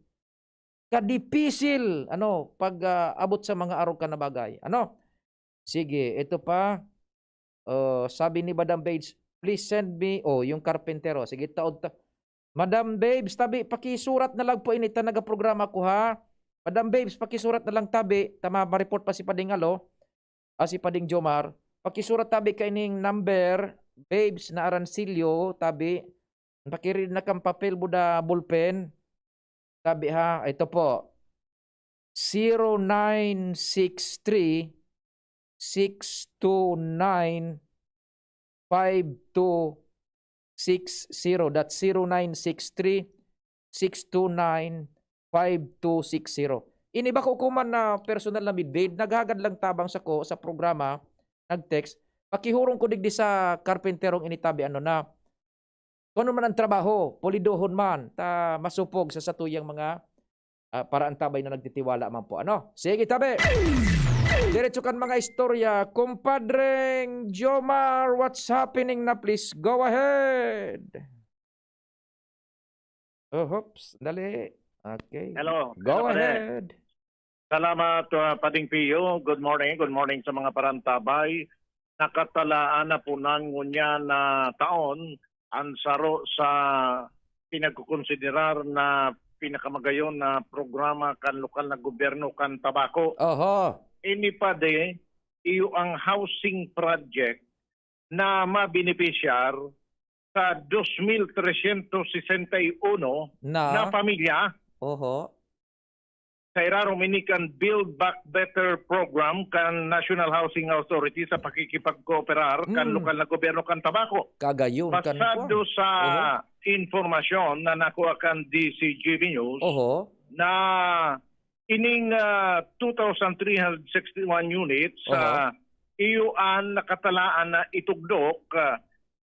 Kadipisil, ano, pag, ah, abot sa mga arog ka na bagay. Ano? Sige, ito pa. Oh, sabi ni Madam Babes, "Please send me," oh, yung karpentero. Sige, taod ta. Madam Babes, tabi, pakisurat na lang po ini ta nagaprograma ko, ha? Madam Babes, pakisurat na lang tabi, ta ma-report pa si Pading Alo, ah, si Pading Jomar. Pakisurat tabi kaining number, Babes na Arancillo, tabi. Pakiridi na kan papel, buda, ballpen. Tabi, ha, ito po. Zero nine six three, six two nine, five two six zero. That's zero nine six three, six two nine, five two six zero. Ini ba ko kuman na personal na midbid, naghagad lang tabang sako sa programa, nag-text, pakihurong ko digdi sa karpenterong ini tabi ano na, kung ano man ang trabaho, pulidohon man, ta masupog sa satuyang mga, ah, paraantabay na nagtitiwala man po. Ano? Sige, tabi! Diretso kan mga istorya. Kumpadreng Jomar, what's happening na? Please go ahead. Oh, hoops. Dali. Okay. Hello. Go Hello, pare. Ahead. Salamat, uh, Pading Pio. Good morning. Good morning sa mga parantabay. Nakatalaan na po ngunyan na taon ang saro sa pinagkukonsiderar na pinakamagayon na programa kan lokal na gobyerno kan Tabaco. Oho. Ini pa de, iyo ang housing project na mabenepisyar sa dos mil tresyentos sesenta y uno Na? na pamilya. Oho. Sa irarom ini kan Build Back Better program kan National Housing Authority sa pakikipagkooperar kan Hmm. lokal na gobyerno kan Tabaco. Kagayon kan Basado kuwan. sa Oho. impormasyon na nakuha kan D C G B News Oho. na ining, ah, two thousand three hundred sixty-one units, Oho. ah, iyo an nakatalaan na itugdok, ah,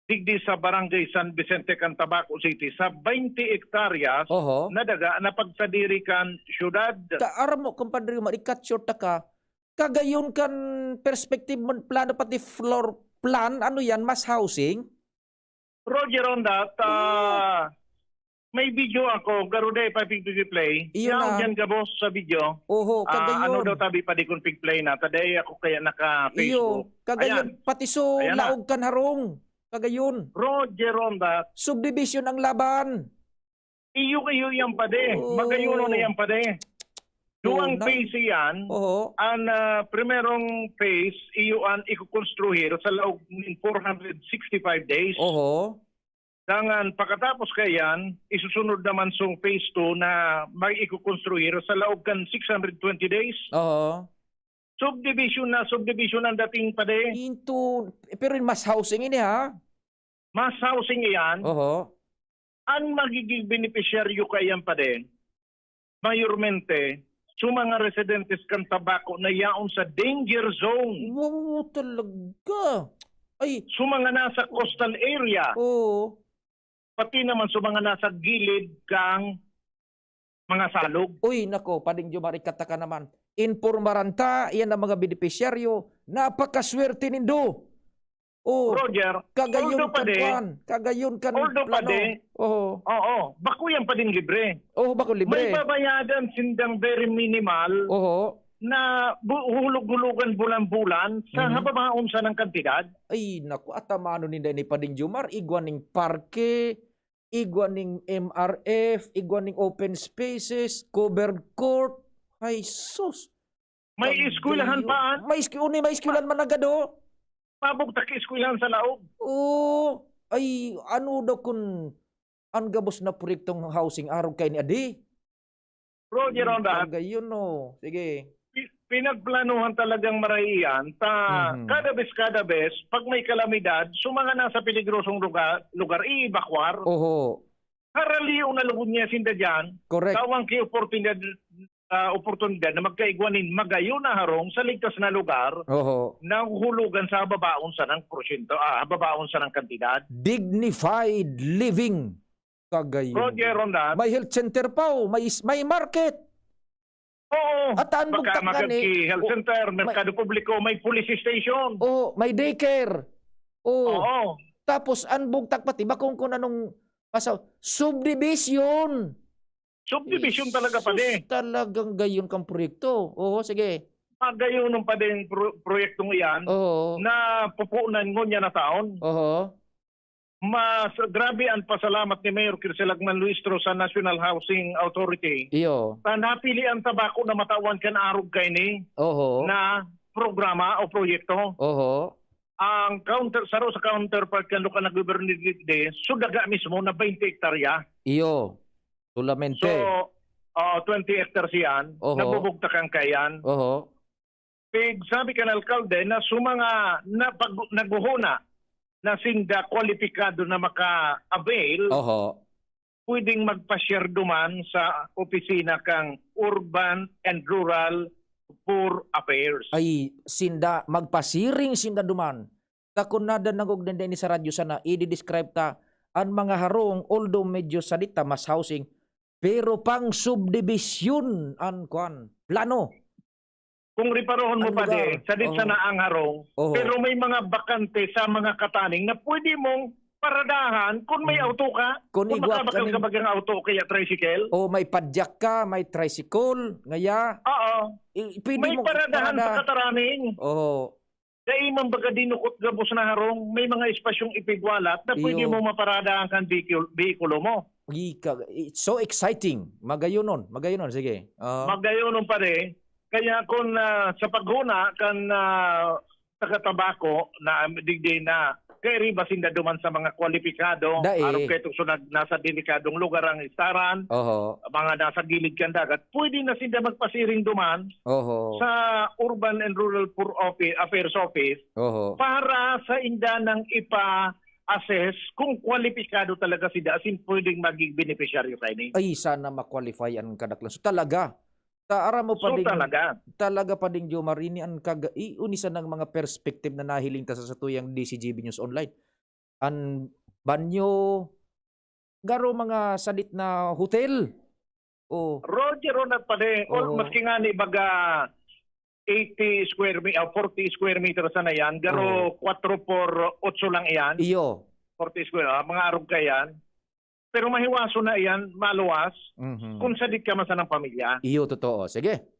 digdi sa Barangay San Vicente kan Tabaco City sa twenty hektaryas Oho. na daga na pagsadiri kan syudad. Ta-, aram mo, kumpadre, ma-cut short ta ka. Kagayon kan perspective mo, plano pati floor plan, ano yan, mass housing? Roger, on that, Oo. ah, may video ako, garo dai pa pig-play. Iyo Yaon na. dyan gabos sa video. Oho, Ah, kagayon. ano daw tabi pa di kung pig-play na, ta dai ako kaya naka-Facebook. Iyo, kagayon, Ayan. pati so Ayan na. laog kan harong. Kagayon. Roger, on that. Subdivision ang laban. Iyo, iyo yan, pade. Oo. Magayon na yan, pade. Duwang Yun na. phase yan. Oho. Ang, ah, primerong phase, iyo an ikukonstruhir sa laog nin four hundred sixty-five days. Oho. Dangan, pagkatapos kaiyan, isusunod naman song phase two na mag-ikukonstruhir sa laog kan six hundred twenty days. Oho. Subdivision na subdivision ang dating, pade. Into, pero yung mass housing ini, ha? Mass housing iyan. Oho. Ang magiging benepisyaryo kaiyan, pade, mayormente, sa mga residentes kan Tabaco na yaon sa danger zone. Wow, talaga. Ay. Sa mga nasa coastal area. Oo. Pati naman sa mga nasa gilid kang mga salog. Uy, nako, Pading Jomar, ikataka naman. Impormaran ta, iyan ang mga benepisyaryo. Napakaswerte nindo. Oh, Roger, kagayon although kan pade, kuwan, kagayon kan although plano. pade, Oo. oo, bako yan pading libre. Oo, bako libre. May babayadan sindang very minimal Oo. na bu-, hulog-hulugan bulan-bulan sa Mhm. hababaon sa ng kantidad. Ay, naku, atamano ninda ni Pading Jomar, igwa ning parke, igwa ning M R F, igwa ning open spaces, covered court. Ay, sus! May Pag eskwelahan gayo. pa, ah. May esky-, uni, may eskwelahan man agad, oh. Pabugtak eskwelahan sa laog. Oo. Ay, ano daw kun an gabos na proyektong housing arog kaini adi? Roger, on that. Pag gayon, oh. Sige. Pi-, pinagplanuhan talagang maray iyan. Ta, Mhm. kada bes, kada bes, pag may kalamidad, sa mga nasa peligrosong lugar, lugar, i-evacuar. Oho. Karaliw na lugod niya sinda diyan. Correct. Tawang ki oportunidad, ah, oportunidad na magkaigwa nin magayon na harong sa ligtas na lugar Oho. na huhulugan sa hababaon sanang porsyento, ah, hababaon sanang kantidad. Dignified living. Kagayon. Roger, Rondan. May health center pa, oh. May is-, may market. Oo. At ang Baka bugtak nga ni, magki-health o, center, may merkado publiko, may police station. Oo, may daycare. Oo. Oo. Tapos, ang bugtak pati, bakong kung anong pasaw-, subdivision. Subdivision talaga, padi. Jesus, talagang gayon kang proyekto. Oo, sige. Magayon pa din pro-, proyektong iyan Oo. na pupunan ngunyan na taon. Oo. Mas grabe ang pasalamat ni Mayor Kirsi Lagman Luistro sa National Housing Authority. Iyo. Ta napili ang Tabaco na matawan kan arog kaini Oho. na programa o proyekto. Oho. Ang counter-, saro sa counterpart kan lokal na gobyerno ni Dede, so daga mismo na twenty hektarya. Iyo. Solamente. So, ah, twenty hectares yan, Oho. nabubugtakan kayan. Oho. Pig-, sabi kan alkalde na sa mga napag-, naghuhuna na sinda kwalipikado na maka-avail, Oho. pwedeng magpa-share duman sa opisina kang Urban and Rural Poor Affairs. Ay, sinda, magpasiring sinda duman. Ta kun nadangog ninda ini sa radyo sana, i-describe ta an mga harong, although medyo sadit ta mass housing, pero pang subdivision an kwan, plano. Kung reparohon mo, Ang padi, lugar. sadit Oo. sana ang harong, Oo. pero may mga bakante sa mga kataning na pwede mong paradahan kung may Mm. auto ka, Kung kung igwa makabakal kaning ka bagang auto kaya tricycle. O may padyak ka, may tricycle, ngaya. Oo. I-, pwede May mong paradahan sa iparada. kataraning. Oo. Dai man baga dinukot gabos na harong, may mga espasyong ipigwalat na pwede Iyo. mo maparadahan kan bikul-, bikulo mo. Ika-, it's so exciting. Magayonon, magayonon, sige. Ah. Magayonon, pare. Kaya kung, ah, sa paghuna kan, ah, taga-Tabaco na digdi na kairiba sinda duman sa mga kwalipikado, Dai. arog kay itong sunag nasa delikadong lugar ang istaran, Oho. mga nasa gilid kan dagat, pwede na sinda magpasiring duman Oho. sa Urban and Rural Poor Offi-, Affairs Office Oho. para sa inda nang ipa-assess kung kwalipikado talaga sinda, as in pwedeng maging benepisyaryo kaini. Ay, sana ma-qualify an kadaklan. So, talaga, ta-, aram mo pa So, ding, talaga. talaga pa ding, Jomar, ini an kaga-, i-, uni sanang mga perspective na nahiling ta sa satuyang D C G B News Online. An banyo, garo mga sadit na hotel. Oh. Roger, Ronald, padi, all, Oo. maski nga ni baga eighty square me-, ah, forty square meters na yan, garo Oo. kwatro por otso lang iyan. Iyo. Forty square, ah, mga arog ka yan. Pero mahiwaso na iyan, maluwas, Mhm. kung sadit ka man sanang pamilya. Iyo, totoo. Sige.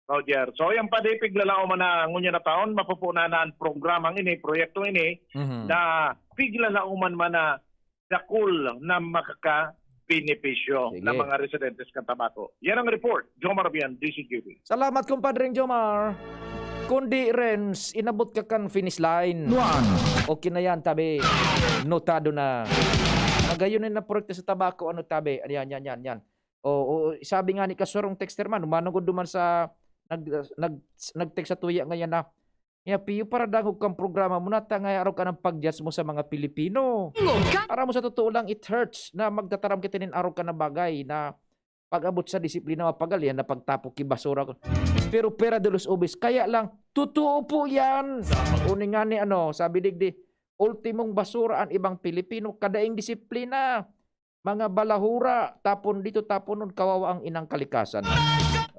Roger. So, yan, padi, piglalaoman na ngunyan na taon, mapupunan na ang programang ini, proyektong ini, Mhm. na piglalaoman man na dakul na makakabenepisyo Sige. ng mga residentes kan Tabaco. Yan ang report. Jomar Bian, D C G B. Salamat, Compadreng Jomar. Kundi, Renz, inabot ka kan finish line. Nuan. Okay na yan, tabi. Notado na. Magayon na proyekto sa Tabaco, ano, tabi? Yan, yan, yan, yan. O, o, sabi nga ni kasurong texter man, umanong ko duman sa nag-, nag-, nag-text sa tuya ngayon na, "Ya, Pio, para dangog kang programa mo, nata nga araw ka ng pag-judge mo sa mga Pilipino." Tingog ka! Aram mo, sa totoo lang, it hurts na magtataram kita nin araw ka na bagay na pag-abot sa disiplina, mapagal yan na pagtapok ki basura ko. Pero pera de los ubis, kaya lang, totoo po yan. Uni nga ni ano, sabi digdi, ultimong basura ang ibang Pilipino, kadaing disiplina. Mga balahura, tapon dito, tapon nun, kawawa ang inang kalikasan.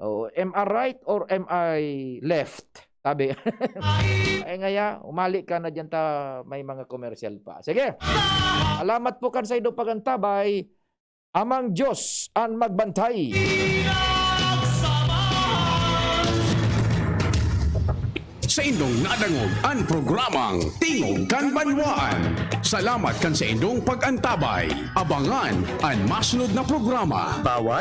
Oh, am I right or am I left? Sabi. Ay ngaya, umali ka na dyan ta may mga commercial pa. Sige. Alamat po kan saindo pagantabay. Amang Diyos an magbantay. Saindong nadangog an programang Tingog kan Banwaan. Salamat kan saindong pag-antabay. Abangan an masunod na programa. Bawat